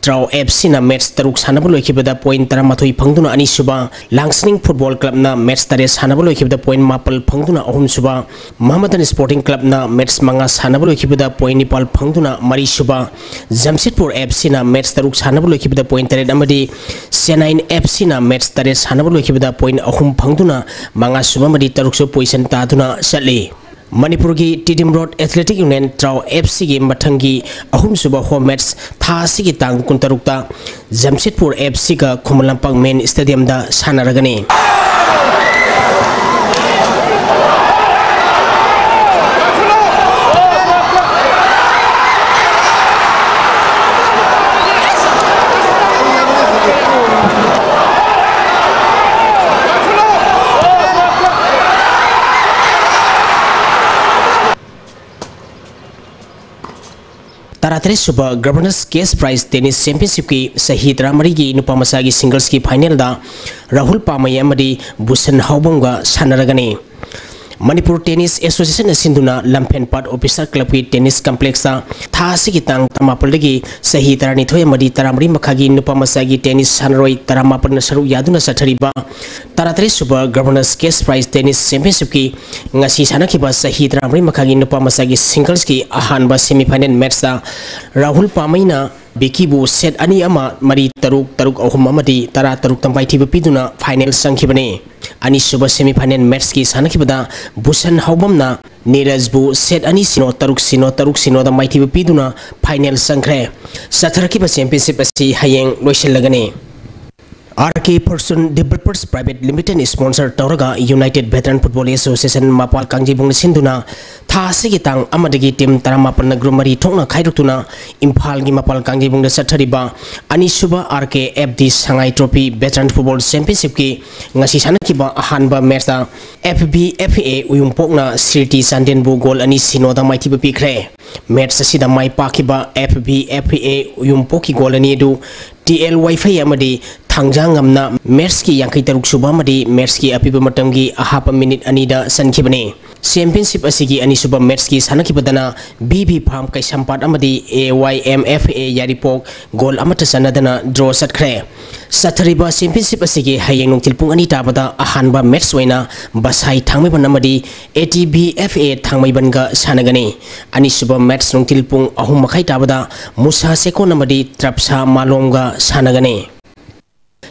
ꯇ꯭ꯔꯥꯎ F ꯁꯤꯅ ꯃꯦꯆ ꯇꯔꯨꯛ ꯁꯥꯟꯅꯕ ꯂꯣꯏꯈꯤꯕꯗ ꯄꯣꯏꯟ ꯇꯔꯥꯃꯥꯊꯣꯏ ꯐꯪꯗꯨꯅ ꯑꯅꯤꯁꯨꯕ, ꯂꯥꯡꯁꯅꯤꯡ ꯐꯨꯠꯕꯣꯜ ꯀ꯭ꯂꯕꯅ ꯃꯦꯆ ꯇꯔꯦꯠ ꯁꯥꯟꯅꯕ ꯂꯣꯏꯈꯤꯕꯗ ꯄꯣꯏꯟ ꯃꯥꯄꯜ ꯐꯪꯗꯨꯅ ꯑꯍꯨꯝꯁꯨꯕ, ꯃꯍꯃꯗꯟ ꯁ꯭ꯄꯣꯔꯇꯤꯡ ꯀ꯭ꯂꯕꯅ ꯃꯦꯆ ꯃꯉꯥ ꯁꯥꯟꯅꯕ ꯂꯣꯏꯈꯤꯕꯗ ꯄꯣꯏꯟ ꯅꯤꯄꯥꯜ ꯐꯪꯗꯨꯅ ꯃꯔꯤꯁꯨꯕ, ꯖꯝꯁꯦꯗꯄꯨꯔ ꯑꯦꯐ ꯁꯤꯅ ꯃꯦꯆ ꯇꯔꯨꯛ ꯁꯥꯟꯅꯕ ꯂꯣꯏꯈꯤꯕꯗ ꯄꯣꯏꯟ ꯇꯔꯦꯠ ꯑꯃꯗꯤ ꯆꯦꯟꯅꯥꯏꯟ ꯑꯦꯐ ꯁꯤꯅ ꯃꯦꯆ ꯇꯔꯦꯠ ꯁꯥꯟꯅꯕ ꯂꯣꯏꯈꯤꯕꯗ ꯄꯣꯏꯟ ꯑꯍꯨꯝ ꯐꯪꯗꯨꯅ ꯃꯉꯥꯁꯨꯕ ꯑꯃꯗꯤ ꯇꯔꯨꯛꯁꯨꯕ ꯄꯣꯖꯤꯁꯟ ꯇꯥꯗꯨꯅ ꯆꯠꯂꯤ꯫ ꯃꯅꯤꯄꯨꯔꯒꯤ Tiddim road athletic union, ꯇ꯭ꯔꯥꯎ F ꯁꯤꯒꯤ ꯃꯊꯪꯒꯤ ꯑꯍꯨꯝꯁꯨꯕ ꯍꯣꯝ ꯃꯦꯆ ꯊꯥ ꯑꯁꯤꯒꯤ ꯇꯥꯡ ꯀꯨꯟꯇꯔꯨꯛꯇ ꯖꯝꯁꯦꯗꯄꯨꯔ ꯑꯦꯐ ꯁꯤꯒ ꯈꯨꯃꯟ ꯂꯝꯄꯥꯛ ꯃꯦꯟ ꯁ꯭ꯇꯦꯗꯤꯌꯝꯗ ꯁꯥꯟꯅꯔꯒꯅꯤ꯫ ꯇꯔꯥꯇꯔꯦꯠ ꯁꯨꯕ ꯒꯕꯔꯅꯔꯁ ꯀꯦꯁ ꯄ꯭ꯔꯥꯏꯖ ꯇꯦꯅꯤꯁ ꯆꯦꯝꯄꯤꯌꯟꯁꯤꯞꯀꯤ ꯆꯍꯤ ꯇꯔꯥꯃꯔꯤꯒꯤ ꯅꯨꯄꯥ ꯃꯆꯥꯒꯤ ꯁꯤꯡꯒꯜꯁꯀꯤ ꯐꯥꯏꯅꯦꯜꯗ ꯔꯥꯍꯨꯜ ꯄꯥꯃꯩ ꯑꯃꯗꯤ ꯚꯨꯁꯟ ꯍꯥꯎꯕꯝꯒ ꯁꯥꯟꯅꯔꯒꯅꯤ꯫ ꯃꯅꯤꯄꯨꯔ ꯇꯦꯅꯤꯁ ꯑꯦꯁꯣꯁꯤꯌꯦꯁꯟꯅ ꯁꯤꯟꯗꯨꯅ ꯂꯝꯐꯦꯟꯄꯥꯠ ꯑꯣꯐꯤꯁꯔ ꯀ꯭ꯂꯕꯀꯤ ꯇꯦꯅꯤꯁ ꯀꯝꯄ꯭ꯂꯦꯛꯁꯇ ꯊꯥ ꯑꯁꯤꯒꯤ ꯇꯥꯡ ꯇꯔꯥꯃꯥꯄꯜꯗꯒꯤ ꯆꯍꯤ ꯇꯔꯥꯅꯤꯊꯣꯏ ꯑꯃꯗꯤ ꯇꯔꯥꯃꯔꯤ ꯃꯈꯥꯒꯤ ꯅꯨꯄꯥ ꯃꯆꯥꯒꯤ ꯇꯦꯅꯤꯁ ꯁꯥꯟꯅꯔꯣꯏ ꯇꯔꯥꯃꯥꯄꯜꯅ ꯁꯔꯨꯛ ꯌꯥꯗꯨꯅ ꯆꯠꯊꯔꯤꯕ ꯇꯔꯥꯇꯔꯦꯠ ꯁꯨꯕ ꯒꯕꯔꯅꯔꯁ ꯀꯦꯁ ꯄ꯭ꯔꯥꯏꯖ ꯇꯦꯅꯤꯁ ꯆꯦꯝꯄꯤꯌꯟꯁꯤꯞꯀꯤ ꯉꯁꯤ ꯁꯥꯟꯅꯈꯤꯕ ꯆꯍꯤ ꯇꯔꯥꯃꯔꯤ ꯃꯈꯥꯒꯤ ꯅꯨꯄꯥ ꯃꯆꯥꯒꯤ ꯁꯤꯡꯒꯜꯁꯀꯤ ꯑꯍꯥꯟꯕ ꯁꯦꯃꯤ ꯐꯥꯏꯅꯦꯜ ꯃꯦꯆꯇ ꯔꯥꯍꯨꯜ ꯄꯥꯃꯩꯅ ꯕꯤꯀꯤꯕꯨ ꯁꯦꯠ ꯑꯅꯤ ꯑꯃ, ꯃꯔꯤ ꯇꯔꯨꯛ, ꯇꯔꯨꯛ ꯑꯍꯨꯝ ꯑꯃꯗꯤ ꯇꯔꯥ ꯇꯔꯨꯛꯇ ꯃꯥꯏꯊꯤꯕ ꯄꯤꯗꯨꯅ ꯐꯥꯏꯅꯦꯜ ꯆꯪꯈꯤꯕꯅꯤ꯫ ꯑꯅꯤꯁꯨꯕ ꯁꯦꯃꯤꯐꯥꯏꯅꯦꯜ ꯃꯦꯠꯁꯀꯤ ꯁꯥꯟꯅꯈꯤꯕꯗ ꯚꯨꯁꯟ ꯍꯥꯎꯕꯝꯅ ꯅꯤꯔꯖꯕꯨ ꯁꯦꯠ ꯑꯅꯤ ꯁꯤꯅꯣ, ꯇꯔꯨꯛ ꯁꯤꯅꯣ, ꯇꯔꯨꯛ ꯁꯤꯅꯣꯗ ꯃꯥꯏꯊꯤꯕ ꯄꯤꯗꯨꯅ ꯐꯥꯏꯅꯦꯜ ꯆꯪꯈ꯭ꯔꯦ꯫ ꯆꯠꯊꯔꯛꯈꯤꯕ ꯆꯦꯝꯄꯤꯌꯟꯁꯤꯞ ꯑꯁꯤ ꯍꯌꯦꯡ ꯂꯣꯏꯁꯤꯜꯂꯒꯅꯤ꯫ ꯑꯥꯔ ꯀꯦ ꯐꯣꯔꯆꯨꯟ ꯗꯤꯕꯦꯂꯄꯔꯁ ꯄ꯭ꯔꯥꯏꯚꯦꯠ ꯂꯤꯃꯤꯇꯦꯗꯅ ꯁ꯭ꯄꯣꯟꯁꯔ ꯇꯧꯔꯒ ꯌꯨꯅꯥꯏꯇꯦꯗ ꯚꯦꯇꯔꯟ ꯐꯨꯠꯕꯣꯜ ꯑꯦꯁꯣꯁꯤꯌꯦꯁꯟ ꯃꯄꯥꯜ ꯀꯥꯡꯖꯩꯕꯨꯡꯅ ꯁꯤꯟꯗꯨꯅ ꯊꯥ ꯑꯁꯤꯒꯤ ꯇꯥꯡ ꯑꯃꯗꯒꯤ ꯇꯤꯝ ꯇꯔꯥꯃꯥꯄꯟꯅ ꯒ꯭ꯔꯨꯞ ꯃꯔꯤ ꯊꯣꯛꯅ ꯈꯥꯏꯗꯣꯛꯇꯨꯅ ꯏꯝꯐꯥꯜꯒꯤ ꯃꯄꯥꯜ ꯀꯥꯡꯖꯩꯕꯨꯡꯗ ꯆꯠꯊꯔꯤꯕ ꯑꯅꯤꯁꯨꯕ ꯑꯥꯔ ꯀꯦ ꯑꯦꯐ ꯗꯤ ꯁꯉꯥꯏ ꯇ꯭ꯔꯣꯐꯤ ꯚꯦꯇꯔꯟ ꯐꯨꯠꯕꯣꯜ ꯆꯦꯝꯄꯤꯌꯟꯁꯤꯞꯀꯤ ꯉꯁꯤ ꯁꯥꯟꯅꯈꯤꯕ ꯑꯍꯥꯟꯕ ꯃꯦꯠꯁꯇ F B F A ꯎꯌꯨꯝꯄꯣꯛꯅ ꯁꯤꯔꯇꯤ ꯆꯥꯟꯗꯦꯜꯕꯨ goal ꯑꯅꯤ ꯁꯤꯅꯣꯗ ꯃꯥꯏꯊꯤꯕ ꯄꯤꯈ꯭ꯔꯦ꯫ ꯃꯦꯠꯁ ꯑꯁꯤꯗ ꯃꯥꯏ ꯄꯥꯛꯈꯤꯕ F B F A ꯎꯌꯨꯝꯄꯣꯛꯀꯤ goal ꯑꯅꯤ ꯑꯗꯨ ꯇꯤ ꯑꯦꯜ ꯋꯥꯏꯐꯩ ꯑꯃꯗꯤ ꯊꯥꯡꯖꯥꯡꯉꯝꯅ ꯃꯦꯠꯁꯀꯤ ꯌꯥꯡꯈꯩ ꯇꯔꯨꯛ ꯁꯨꯕ ꯑꯃꯗꯤ ꯃꯦꯠꯁꯀꯤ ꯑꯄꯤꯕ ꯃꯇꯝꯒꯤ ꯑꯍꯥꯞꯄ ꯃꯤꯅꯤꯠ ꯑꯅꯤꯗ ꯆꯟꯈꯤꯕꯅꯤ꯫ ꯆꯦꯝꯄꯤꯌꯟꯁꯤꯞ ꯑꯁꯤꯒꯤ ꯑꯅꯤꯁꯨꯕ ꯃꯦꯠꯁꯀꯤ ꯁꯥꯟꯅꯈꯤꯕꯗꯅ ꯕꯤ ꯕꯤ ꯐꯥꯝ ꯀꯩꯁꯥꯝꯄꯥꯠ ꯑꯃꯗꯤ ꯑꯦ ꯋꯥꯏ M F A Yairipok goal ꯑꯃꯠꯇ ꯆꯟꯅꯗꯅ ꯗ꯭ꯔꯣ ꯆꯠꯈ꯭ꯔꯦ꯫ ꯆꯠꯊꯔꯤꯕ ꯆꯦꯝꯄꯤꯌꯟꯁꯤꯞ ꯑꯁꯤꯒꯤ ꯍꯌꯦꯡ ꯅꯨꯡꯊꯤꯜ ꯄꯨꯡ ꯑꯅꯤ ꯇꯥꯕꯗ ꯑꯍꯥꯟꯕ ꯃꯦꯠꯁ ꯑꯣꯏꯅ ꯕꯁꯥꯏ ꯊꯥꯡꯃꯩꯕꯟ ꯑꯃꯗꯤ A T B F A ꯊꯥꯡꯃꯩꯕꯟꯒ ꯁꯥꯟꯅꯒꯅꯤ꯫ ꯑꯅꯤꯁꯨꯕ ꯃꯦꯠꯁ ꯅꯨꯡꯊꯤꯜ ꯄꯨꯡ ꯑꯍꯨꯝ ꯃꯈꯥꯏ ꯇꯥꯕꯗ ꯃꯨꯁꯥ ꯁꯦꯀꯣꯟ ꯑꯃꯗꯤ ꯇ꯭ꯔꯞꯁꯥ ꯃꯥꯂꯣꯝꯒ ꯁꯥꯟꯅꯒꯅꯤ꯫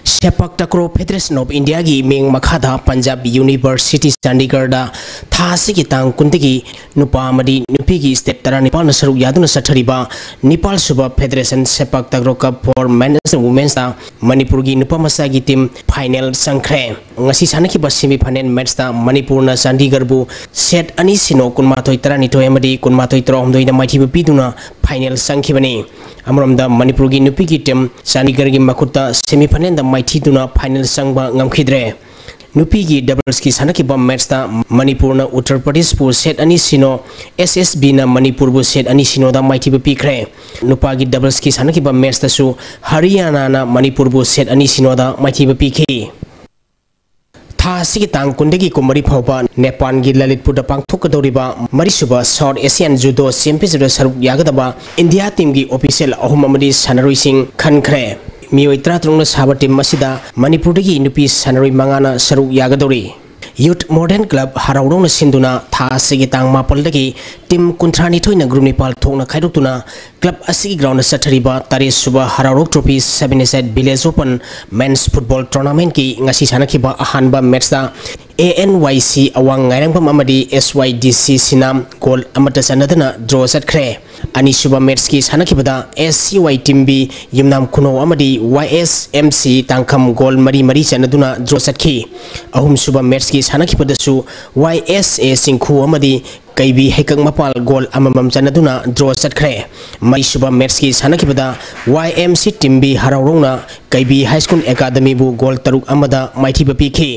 ꯁꯦꯄꯛ ꯇꯀ꯭ꯔꯣ ꯐꯦꯗꯔꯦꯁꯟ ꯑꯣꯐ ꯏꯟꯗꯤꯌꯥꯒꯤ ꯃꯤꯡ ꯃꯈꯥꯗ ꯄꯟꯖꯥꯕ ꯌꯨꯅꯤꯚꯔꯁꯤꯇꯤ ꯆꯥꯟꯗꯤꯒꯔꯗ ꯊꯥ ꯑꯁꯤꯒꯤ ꯇꯥꯡ ꯀꯨꯟꯗꯒꯤ ꯅꯨꯄꯥ ꯑꯃꯗꯤ ꯅꯨꯄꯤꯒꯤ ꯁ꯭ꯇꯦꯠ ꯇꯔꯥꯅꯤꯄꯥꯜꯅ ꯁꯔꯨꯛ ꯌꯥꯗꯨꯅ ꯆꯠꯊꯔꯤꯕ ꯅꯤꯄꯥꯜ ꯁꯨꯕ federation sepak ꯇꯀ꯭ꯔꯣ cup four ꯃꯦꯟꯁ and ꯋꯨꯃꯦꯟꯁꯇ ꯃꯅꯤꯄꯨꯔꯒꯤ ꯅꯨꯄꯥ ꯃꯆꯥꯒꯤ ꯇꯤꯝ ꯐꯥꯏꯅꯦꯜ ꯆꯪꯈ꯭ꯔꯦ꯫ ꯉꯁꯤ ꯁꯥꯟꯅꯈꯤꯕ ꯁꯦꯃꯤꯐꯥꯏꯅꯦꯜ ꯃꯦꯠꯁꯇ ꯃꯅꯤꯄꯨꯔꯅ ꯆꯥꯟꯗꯤꯒꯔꯕꯨ ꯁꯦꯠ ꯑꯅꯤ ꯁꯤꯅꯣ, ꯀꯨꯟꯃꯥꯊꯣꯏ ꯇꯔꯥꯅꯤꯊꯣꯏ ꯑꯃꯗꯤ ꯀꯨꯟꯃꯥꯊꯣꯏ ꯇꯔꯥꯍꯨꯝꯗꯣꯏꯗ ꯃꯥꯏꯊꯤꯕ ꯄꯤꯗꯨꯅ ꯐꯥꯏꯅꯦꯜ ꯆꯪꯈꯤꯕꯅꯤ꯫ ꯑꯃꯔꯣꯝꯗ ꯃꯅꯤꯄꯨꯔꯒꯤ ꯅꯨꯄꯤꯒꯤ ꯇꯤꯝ ꯆꯥꯟꯗꯤꯒꯔꯒꯤ ꯃꯈꯨꯠꯇ ꯁꯦꯃꯤꯐꯥꯏꯅꯦꯜꯗ ꯃꯥꯏꯊꯤꯗꯨꯅ ꯐꯥꯏꯅꯦꯜ ꯆꯪꯕ ꯉꯝꯈꯤꯗ꯭ꯔꯦ꯫ ꯅꯨꯄꯤꯒꯤ ꯗꯕꯜꯁꯀꯤ ꯁꯥꯟꯅꯈꯤꯕ ꯃꯦꯠꯁꯇ ꯃꯅꯤꯄꯨꯔꯅ ꯎꯠꯇꯔ ꯄ꯭ꯔꯗꯦꯁꯄꯨ ꯁꯦꯠ ꯑꯅꯤ ꯁꯤꯅꯣ, ꯑꯦꯁ ꯑꯦꯁ ꯕꯤꯅ ꯃꯅꯤꯄꯨꯔꯕꯨ ꯁꯦꯠ ꯑꯅꯤ ꯁꯤꯅꯣꯗ ꯃꯥꯏꯊꯤꯕ ꯄꯤꯈ꯭ꯔꯦ꯫ ꯅꯨꯄꯥꯒꯤ ꯗꯕꯜꯁꯀꯤ ꯁꯥꯟꯅꯈꯤꯕ ꯃꯦꯠꯁꯇꯁꯨ ꯍꯔꯤꯌꯥꯅꯥꯅ ꯃꯅꯤꯄꯨꯔꯕꯨ ꯁꯦꯠ ꯑꯅꯤ ꯁꯤꯅꯣꯗ ꯃꯥꯏꯊꯤꯕ ꯄꯤꯈꯤ꯫ ꯊꯥ ꯑꯁꯤꯒꯤ ꯇꯥꯡ ꯀꯨꯟꯗꯒꯤ ꯀꯨꯟꯃꯔꯤ ꯐꯥꯎꯕ ꯅꯦꯄꯥꯜꯒꯤ ꯂꯂꯤꯠꯄꯨꯔꯗ ꯄꯥꯡꯊꯣꯛꯀꯗꯧꯔꯤꯕ ꯃꯔꯤꯁꯨꯕ ꯁꯥꯎꯠ ꯑꯦꯁꯤꯌꯥꯟ ꯖꯨꯗꯣ ꯆꯦꯝꯄꯤꯌꯟꯁꯤꯞꯇ ꯁꯔꯨꯛ ꯌꯥꯒꯗꯕ ꯏꯟꯗꯤꯌꯥ ꯇꯤꯝꯒꯤ ꯑꯣꯐꯤꯁꯤꯌꯦꯜ ꯑꯍꯨꯝ ꯑꯃꯗꯤ ꯁꯥꯟꯅꯔꯣꯏꯁꯤꯡ ꯈꯟꯈ꯭ꯔꯦ꯫ ꯃꯤꯑꯣꯏ ꯇꯔꯥꯇꯔꯨꯛꯅ ꯁꯥꯕ ꯇꯤꯝ ꯑꯁꯤꯗ ꯃꯅꯤꯄꯨꯔꯗꯒꯤ ꯅꯨꯄꯤ ꯁꯥꯟꯅꯔꯣꯏ ꯃꯉꯥꯅ ꯁꯔꯨꯛ ꯌꯥꯒꯗꯧꯔꯤ꯫ Youth Modern Club ꯍꯔꯥꯎꯔꯧꯅ ꯁꯤꯟꯗꯨꯅ ꯊꯥ ꯑꯁꯤꯒꯤ ꯇꯥꯡ ꯃꯥꯄꯜꯗꯒꯤ team ꯀꯨꯟꯊ꯭ꯔꯥꯅꯤꯊꯣꯏꯅ group ꯅꯤꯄꯥꯜ ꯊꯣꯛꯅ ꯈꯥꯏꯗꯣꯛꯇꯨꯅ club ꯑꯁꯤꯒꯤ ground ꯆꯠꯊꯔꯤꯕ ꯇꯔꯦꯠ ꯁꯨꯕ ꯍꯔꯥꯎꯔꯧ trophy seven village open men's football tournamentꯀꯤ ꯉꯁꯤ ꯁꯥꯟꯅꯈꯤꯕ ꯑꯍꯥꯟꯕ matchꯇ A N Y C ꯑꯋꯥꯡ ꯉꯥꯏꯔꯪꯕꯝ ꯑꯃꯗꯤ S Y D C ꯁꯤꯅ goal ꯑꯃꯠꯇ ꯆꯟꯅꯗꯅ draw ꯆꯠꯈ꯭ꯔꯦ꯫ ꯑꯅꯤꯁꯨꯕ matchꯀꯤ ꯁꯥꯟꯅꯈꯤꯕꯗ S C Y team B ꯌꯨꯝꯅꯥꯝ ꯈꯨꯅꯧ ꯑꯃꯗꯤ Y S M C ꯇꯥꯡꯈꯝ goal ꯃꯔꯤ ꯃꯔꯤ ꯆꯟꯅꯗꯨꯅ draw ꯆꯠꯈꯤ꯫ ꯑꯍꯨꯝꯁꯨꯕ matchꯀꯤ ꯁꯥꯟꯅꯈꯤꯕꯗꯁꯨ Y S A ꯆꯤꯡꯈꯨ ꯑꯃꯗꯤ ꯀꯩꯕꯤ ꯍꯩꯀꯛ ꯃꯄꯥꯜ goal ꯑꯃꯃꯝ ꯆꯟꯅꯗꯨꯅ draw ꯆꯠꯈ꯭ꯔꯦ꯫ ꯃꯔꯤꯁꯨꯕ matchꯀꯤ ꯁꯥꯟꯅꯈꯤꯕꯗ Y M C team B ꯍꯔꯥꯎꯔꯧꯅ ꯀꯩꯕꯤ High School Academyꯕꯨ goal ꯇꯔꯨꯛ ꯑꯃꯗ ꯃꯥꯏꯊꯤꯕ ꯄꯤꯈꯤ꯫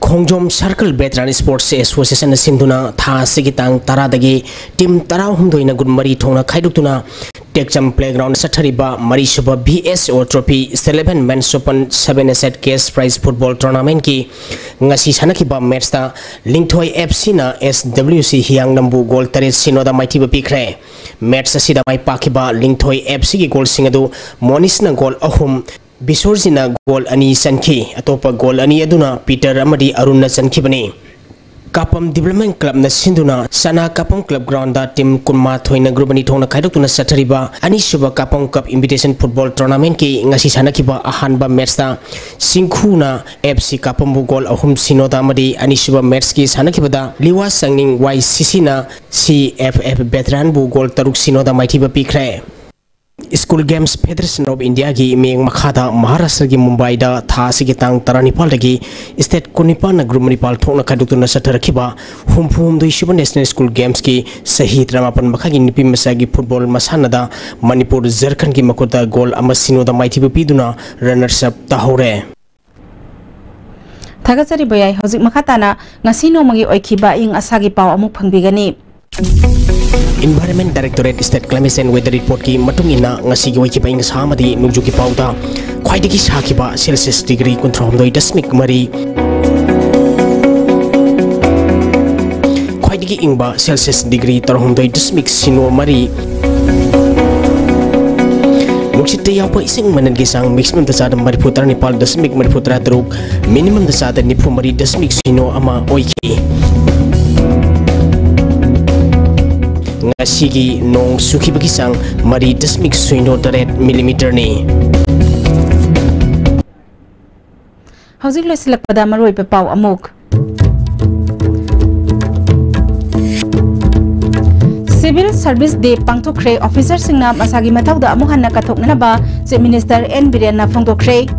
ꯈꯣꯡꯖꯣꯝ Circle Veteran Sports Associationꯅ ꯁꯤꯟꯗꯨꯅ ꯊꯥ ꯑꯁꯤꯒꯤ ꯇꯥꯡ ꯇꯔꯥꯗꯒꯤ team ꯇꯔꯥꯍꯨꯝꯗꯣꯏꯅ group ꯃꯔꯤ ꯊꯣꯛꯅ ꯈꯥꯏꯗꯣꯛꯇꯨꯅ ꯇꯦꯛꯆꯝ playground ꯆꯠꯊꯔꯤꯕ ꯃꯔꯤꯁꯨꯕ V S O trophy eleven men's open seven cash prize football tournamentꯀꯤ ꯉꯁꯤ ꯁꯥꯟꯅꯈꯤꯕ matchꯇ ꯂꯤꯡꯊꯣꯏ F Cꯅ S W C ꯍꯤꯌꯥꯡꯂꯝꯕꯨ goal ꯇꯔꯦꯠ ꯁꯤꯅꯣꯗ ꯃꯥꯏꯊꯤꯕ ꯄꯤꯈ꯭ꯔꯦ꯫ Match ꯑꯁꯤꯗ ꯃꯥꯏ ꯄꯥꯛꯈꯤꯕ ꯂꯤꯡꯊꯣꯏ F Cꯒꯤ goalꯁꯤꯡ ꯑꯗꯨ ꯃꯣꯅꯤꯁꯅ goal ꯑꯍꯨꯝ, ꯕꯤꯁꯣꯔꯖꯤꯅ goal ꯑꯅꯤ ꯆꯟꯈꯤ꯫ ꯑꯇꯣꯞꯄ goal ꯑꯅꯤ ꯑꯗꯨꯅ ꯄꯤꯇꯔ ꯑꯃꯗꯤ ꯑꯔꯨꯟꯅ ꯆꯟꯈꯤꯕꯅꯤ꯫ ꯀꯥꯄꯝ Development Clubꯅ ꯁꯤꯟꯗꯨꯅ ꯁꯅꯥ ꯀꯥꯄꯝ club groundꯗ team ꯀꯨꯟꯃꯥꯊꯣꯏꯅ group ꯑꯅꯤ ꯊꯣꯛꯅ ꯈꯥꯏꯗꯣꯛꯇꯨꯅ ꯆꯠꯊꯔꯤꯕ ꯑꯅꯤꯁꯨꯕ ꯀꯥꯄꯝ Cup Invitation Football Tournamentꯀꯤ ꯉꯁꯤ ꯁꯥꯟꯅꯈꯤꯕ ꯑꯍꯥꯟꯕ matchꯇ ꯆꯤꯡꯈꯨꯅ F C ꯀꯥꯄꯝꯕꯨ goal ꯑꯍꯨꯝ ꯁꯤꯅꯣꯗ ꯑꯃꯗꯤ ꯑꯅꯤꯁꯨꯕ matchꯀꯤ ꯁꯥꯟꯅꯈꯤꯕꯗ ꯂꯤꯋꯥ ꯁꯪꯅꯤꯡ Y C Cꯅ C F F Veteranꯕꯨ goal ꯇꯔꯨꯛ ꯁꯤꯅꯣꯗ ꯃꯥꯏꯊꯤꯕ ꯄꯤꯈ꯭ꯔꯦ꯫ School Games Federation of Indiaꯒꯤ ꯃꯤꯠꯌꯦꯡ ꯃꯈꯥꯗ ꯃꯍꯥꯔꯥꯁꯇ꯭ꯔꯒꯤ ꯃꯨꯝꯕꯥꯏꯗ ꯊꯥ ꯑꯁꯤꯒꯤ ꯇꯥꯡ ꯇꯔꯥꯅꯤꯄꯥꯜꯗꯒꯤ state ꯀꯨꯟꯅꯤꯄꯥꯜꯅ group ꯅꯤꯄꯥꯜ ꯊꯣꯛꯅ ꯈꯥꯏꯗꯣꯛꯇꯨꯅ ꯆꯠꯊꯔꯛꯈꯤꯕ ꯍꯨꯝꯐꯨꯍꯨꯝꯗꯣꯏ ꯁꯨꯕ National School Gamesꯀꯤ ꯆꯍꯤ ꯇꯔꯥꯃꯥꯄꯜ ꯃꯈꯥꯒꯤ ꯅꯨꯄꯤ ꯃꯆꯥꯒꯤ football ꯃꯁꯥꯟꯅꯗ ꯃꯅꯤꯄꯨꯔ ꯖꯔꯈꯟꯒꯤ ꯃꯈꯨꯠꯇ goal ꯑꯃ ꯁꯤꯅꯣꯗ ꯃꯥꯏꯊꯤꯕ ꯄꯤꯗꯨꯅ runners up ꯇꯥꯍꯧꯔꯦ꯫ ꯊꯥꯒꯠꯆꯔꯤ ꯕꯣꯌꯥꯏ꯫ ꯍꯧꯖꯤꯛ ꯃꯈꯥ ꯇꯥꯅ ꯉꯁꯤ ꯅꯣꯡꯃꯒꯤ ꯑꯣꯏꯈꯤꯕ ꯑꯏꯪ ꯑꯁꯥꯒꯤ ꯄꯥꯎ ꯑꯃꯨꯛ ꯐꯪꯕꯤꯒꯅꯤ꯫ Environment Directorate State Climate and Weather Reportꯀꯤ ꯃꯇꯨꯡ ꯏꯟꯅ ꯉꯁꯤꯒꯤ ꯑꯣꯏꯈꯤꯕ ꯑꯏꯪ ꯑꯁꯥ ꯑꯃꯗꯤ ꯅꯣꯡꯖꯨꯒꯤ ꯄꯥꯎꯗ ꯈ꯭ꯋꯥꯏꯗꯒꯤ ꯁꯥꯈꯤꯕ Celsius degree ꯀꯨꯟꯊ꯭ꯔꯥꯍꯨꯝꯗꯣꯏ ꯗꯁꯃꯤꯛ ꯃꯔꯤ, ꯈ꯭ꯋꯥꯏꯗꯒꯤ ꯏꯪꯕ Celsius degree ꯇꯔꯥꯍꯨꯝꯗꯣꯏ ꯗꯁꯃꯤꯛ ꯁꯤꯅꯣ ꯃꯔꯤ, ꯅꯨꯡꯁꯤꯠꯇ ꯌꯥꯎꯕ ꯏꯁꯤꯡ ꯃꯅꯜꯒꯤ ꯆꯥꯡ ꯃꯦꯛꯁꯤꯃꯝꯗ ꯆꯥꯗ ꯃꯔꯤꯐꯨ ꯇꯔꯥꯅꯤꯄꯥꯜ ꯗꯁꯃꯤꯛ ꯃꯔꯤꯐꯨ ꯇꯔꯥ ꯇꯔꯨꯛ, ꯃꯤꯅꯤꯃꯝꯗ ꯆꯥꯗ ꯅꯤꯐꯨ ꯃꯔꯤ ꯗꯁꯃꯤꯛ ꯁꯤꯅꯣ ꯑꯃ ꯑꯣꯏꯈꯤ꯫ ꯉꯁꯤꯒꯤ ꯅꯣꯡ ꯆꯨꯈꯤꯕꯒꯤ ꯆꯥꯡ ꯃꯔꯤ ꯗꯁꯃꯤꯛ ꯁꯤꯅꯣ ꯇꯔꯦꯠ ꯃꯤꯂꯤꯃꯤꯇꯔꯅꯤ꯫ ꯍꯧꯖꯤꯛ ꯂꯣꯏꯁꯤꯜꯂꯛꯄꯗ ꯃꯔꯨꯑꯣꯏꯕ ꯄꯥꯎ ꯑꯃꯨꯛ꯫ Civil Service Day ꯄꯥꯡꯊꯣꯛꯈ꯭ꯔꯦ꯫ ꯑꯣꯐꯤꯁꯔꯁꯤꯡꯅ ꯃꯁꯥꯒꯤ ꯃꯊꯧꯗ ꯑꯃꯨꯛ ꯍꯟꯅ ꯀꯠꯊꯣꯛꯅꯅꯕ Chief Minister N ꯕꯤꯔꯦꯟꯅ ꯐꯣꯡꯗꯣꯛꯈ꯭ꯔꯦ꯫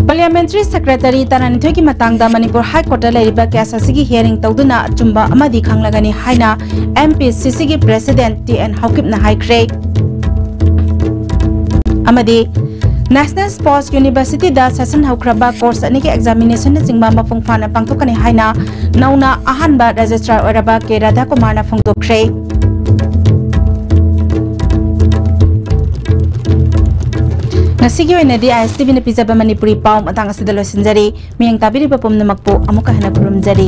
Parliamentary Secretary ꯇꯔꯥꯅꯤꯊꯣꯏꯒꯤ ꯃꯇꯥꯡꯗ ꯃꯅꯤꯄꯨꯔ High Court ꯇ ꯂꯩꯔꯤꯕ case ꯑꯁꯤꯒꯤ hearing ꯇꯧꯗꯨꯅ ꯑꯆꯨꯝꯕ ꯑꯃꯗꯤ ꯈꯪꯂꯒꯅꯤ ꯍꯥꯏꯅ M P C C ꯒꯤ President ꯇꯤ ꯑꯦꯟ ꯍꯥꯎꯀꯤꯞꯅ ꯍꯥꯏꯈ꯭ꯔꯦ꯫ ꯑꯃꯗꯤ National Sports University ꯗ session ꯍꯧꯈ꯭ꯔꯕ course ꯑꯅꯤꯒꯤ examination ꯅꯆꯤꯡꯕ ꯃꯄꯨꯡ ꯐꯥꯅ ꯄꯥꯡꯊꯣꯛꯀꯅꯤ ꯍꯥꯏꯅ ꯅꯧꯅ ꯑꯍꯥꯟꯕ registrar ꯑꯣꯏꯔꯕ ꯀꯦ ꯔꯥꯙꯥꯀꯨꯃꯥꯔꯅ ꯐꯣꯡꯗꯣꯛꯈ꯭ꯔꯦ꯫ ꯉꯁꯤꯒꯤ ꯑꯣꯏꯅꯗꯤ I S T V ꯅ ꯄꯤꯖꯕ ꯃꯅꯤꯄꯨꯔꯤ ꯄꯥꯎ ꯃꯇꯥꯡ ꯑꯁꯤꯗ ꯂꯣꯏꯁꯤꯟꯖꯔꯤ꯫ ꯃꯤꯠꯌꯦꯡ ꯇꯥꯕꯤꯔꯤꯕ ꯄꯨꯝꯅꯃꯛꯄꯨ ꯑꯃꯨꯛꯀ ꯍꯟꯅ ꯈꯨꯔꯨꯝꯖꯔꯤ꯫